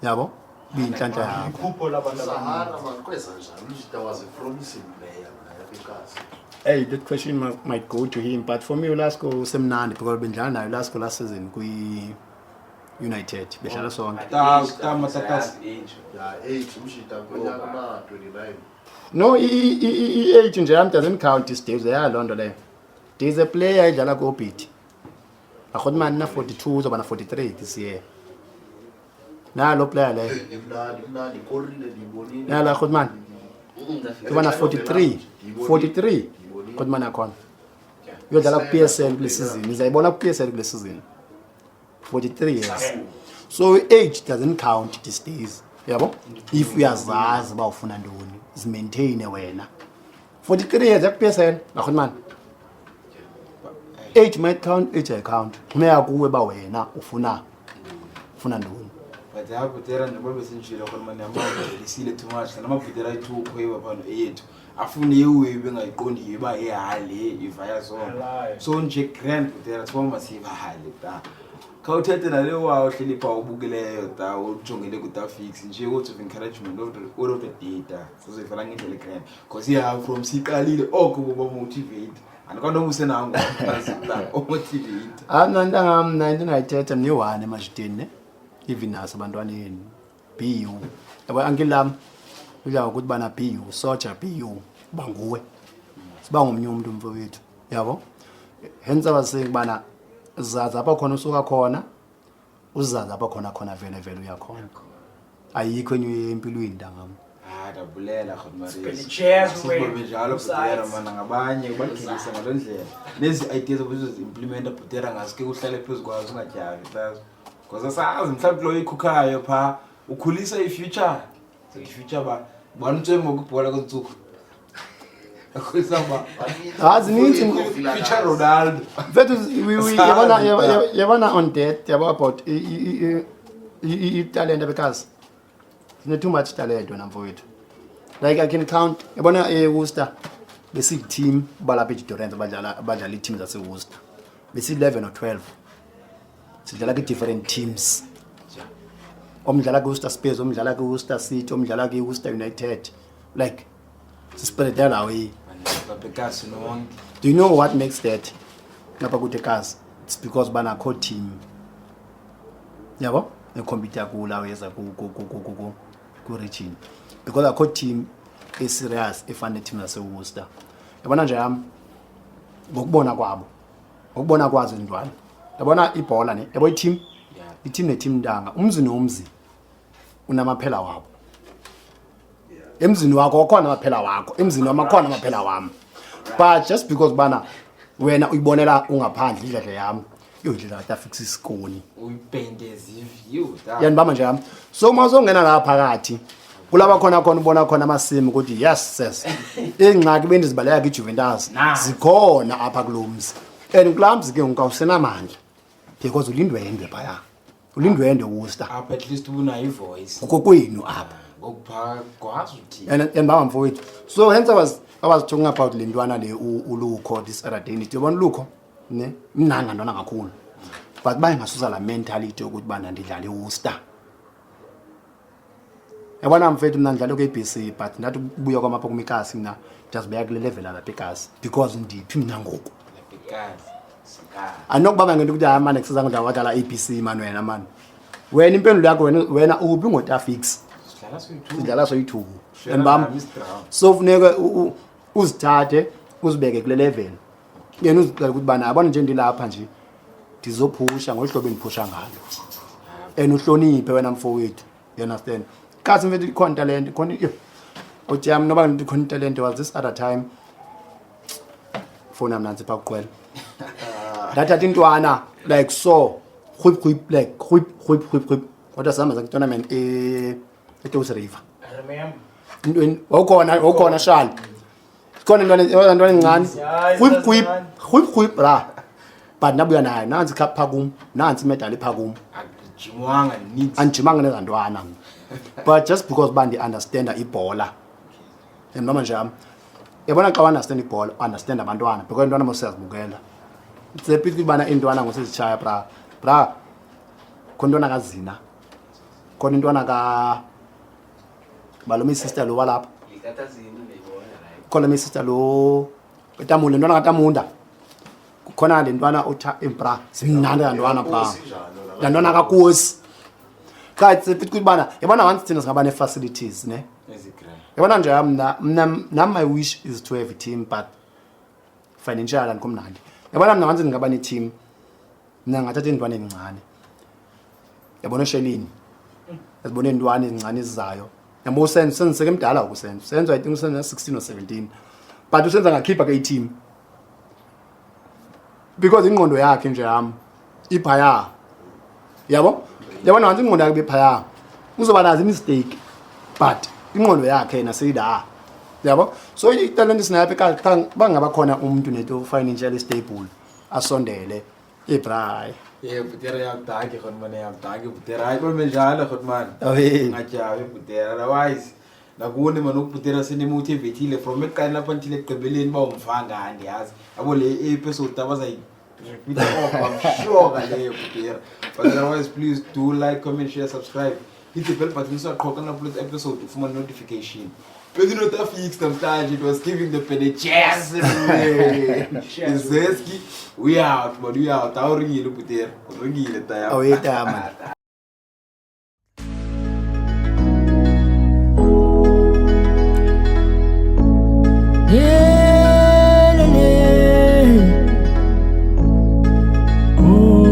yabo, biyinhlanhla yakho. Iphupho labantu abaninzi. Sahara man, kweza njani? Umjita was a promising player mna yapha eKasi. Hey, that question might go to him, but for me uLasco usemnandi because bendlala naye uLasco last season kwi-United, bedlala sonke. Ta- Age. Ya, age umshita konyaka ma-29. No, i-age nje yam doesn't count these days, eya loo nto leyo. There's a player edlala ku-Orbit. Arhotman na-42 uzoba na-43 this year. Nalo player leyo. Imnandi, imnandi, ikorile, ndiyibonile. Nala Arhotman. Uba na-43. 43. Arhotman akhona. Uyodlala ku-PSL kule season. Nizayibona ku-PSL kule season. 43 years. So age doesn't count these days. Yabo? If uyazazi uba ufuna ntoni, zimaintaine wena. 43 years yaku-PSL, Arhotman. Age might count, age ayi-count. Funeka kuwe uba wena ufuna ntoni. But ya bhutera, njengoba besenditshilo khona mani, yamavelisile too much namabhutera ayi-two khweba phana eyethu afune yewe bengayiqondiyo uba yehale ivaya zona. Alayo. So nje grand bhutera thiwa masivale ta, khawuthethe nale wawo hleli phaa ubukileyo ta, ujongele kutafix nje, words of encouragement of the, all of the day ta, sizoyivala ngendlela egrand because yeah, from siqalile oko bobamotivate andikwantoba usenango ta omotivate. Hayi, mna ntangam, mna into endingayithetha mna iyi-one emajiteni ne, even naso abantwaneni, be you, yabo. Uncle lam udla ngokuthi bana be you, soldier, be you, uba nguwe, siba ngomnye umntu mfowethu, yabo. Hence I was saying ubana zazi apha khona usuka khona, uzazi apha khona khona vele vele uyakhona, ayikho enye empilweni ntangam. Ah, ndabulela. Cheers, wena. Khotmarisibambe njalo bhutera mana ngabanye ubakhulisa ngaloo ndlela nezi ideas obuzozi-implementa bhutera, ngaske uhlale phezu kwazo ungatyavi tazo, because asazi mhlawumbi kuloyo ikhukhayo phaa ukhulisa i-future, so i-future ba bani utswe ngoku ibhola kwezintsuku akhulisa uba Ah, zininzi. future Ronaldo. Mfethu, Sazi, yabona ta. yabona on that, yabo, about italent, because sine too much talent wena mfowethu. Like I can count, yabona, eWorcester besiyi-team balapha eDurant badlala ii-team zaseWorcester, besi-11 or 12 sidlala kwi-different teams, omdlala kwi-Worcester Spurs, omdlala kwi-Worcester City, omdlala kwi-Worcester United, like sispreada la way. Babhekasi nonke. Do you know what makes that ngapha kuthi ekasi? It's because banakho team, yabo, ekhompyutha kula weza ku-region, because akho team eserious efana neteam zaseWorcester, yabona nje yam, ngokubona kwabo, ngokubona kwazo izintwana, yabona ibhola ne, yabo, i-team, i-team neteam ntanga, umzi nomzi unamaphela wabo. Emzini wakho akhona amaphela wakho, emzini wami akhona amaphela wami, but just because bana wena uyibonela ungaphandle idladla yami iyodlela kaTafix isikoni. Uyipente ziview ta. Yanibamba nje yami, so uma uzongena la phakathi kulaba khona khona ubona khona amasimu ukuthi yes sis, ingxaki bendizibaleka kwiJuventus zikhona apha kulo mzi, and kulaa mzi ke ngoku awusenamandla because ulindwendwe phaya, ulindwendwe Worcester. Apha at least ubunayo ivoice. Kokwenu apha. Ngokuphaa kwazi uthini. And baba mfowethu, so hence I was talking about le ntwana le uLukho this other day. Ndithi yobona uLukho ne, mnandi ngantwana kakhulu, but bayingasusa laa mentality yokuthi bana ndidlala iWorcester, yabona mfethu. Mna ndidlale kwi-ABC, but ndathi ukubuya kwam apha kumikasi, mna ndiyazibeka kule level alapha ekasi because ndiphi mna ngoku? Lapikazi. Andinokubamba ngento ukuthi hayi mane kuseza ngidlala wadlala ABC mani. Wena mani, wena impendulo yakho wena uphi ngotafix? Sidlala soyi-two. Sidlala soyi-two. Share Andibamba. nami isidrama. So funeka uzithathe uzibeke kule level, yena uzixele ukuthi bana yabona nje ndilapha nje ndizophusha ngolu hlobo endiphusha ngalo, and uhloniphe wena mfowethu, you understand? Kasi mfethu ikhona talent, khona iyo uthi yami noba ngithi khona italent. Was this other time fona mnantsi phaa kuqwela, ndathatha intwana like so rhwip rhwip, like rhwip rhwip rhwip rhwip, kodwa sihamba zakwi-tournament eTouws River. I remember. Intweni wawukhona shali, khona intwana, yona ntwana encane. Hayi, Rhwip rhwip. ezincane. Rhwip rhwip bra, but ndabuya nayo nantsi icup phaa kum, nantsi imedali phaa kum. Akujimwanga needs. Andijimanga nezantwana mna, but just because uba ndi-understanda ibhola and noma nje yam, yabona, xa u-understand ibhola u-understand abantwana, because intwana mosiyazibukela, it's a pity ubana iintwana ngosezitshaya bra bra, khona intwana kazina, khona intwana ka balome sister lo walapha. Likatazini ndiyibona, right. Khona mi sister lo. Utamunda, ntwana kaTamunda. Kukhona le ntwana otha bra, zimnandi la ntwana bra. La ntwana kaKosi. Cha it's a bit bana. Yabona once thina singaba ne-facilities ne. Ezigrand. Yabona nje mna mna nam my wish is to have a team, but financial andikho mnandi. Yabona mna once ndingaba ne-team, mna ngathatha iintwana ezincane. Yabona oshelini. Yazibona iintwana ezincane ezizayo. Yabo uSenzo, Senzo sekemdala ngoku uSenzo. Senzo I think uSenzo 16 or 17. But uSenzo angakhipha ke i-team. Because ingqondo yakhe nje yami iphaya. Yabo? Yabona once ingqondo yakhe iphaya. Uzoba nazo i-mistake. But ingqondo yakhe yena seyida. Yabo? So italent sinayo ekhaya cha bangaba khona umuntu neto financially stable asondele ibray. Yeah, butera yakudaki khona mane yakudaki butera. Hayi bame njalo khona man. Awe. Ngajabi butera otherwise nakuni mani ukubhutera senimotivathile from ekuqaleni lapha until ekugqibeleni uba umvanga andiyazi. Yabo le episode abazayi-repeat off, I'm sure ngaleyo bhutera. But otherwise please do like, comment, share, subscribe. Hit the bell button so qho xa upload episode ufumane notification. Bedinotafix namhlanje, it was giving the jazz. Zeski, we out, but we out. Awuringile bhutera. Uringile taya. Awetama.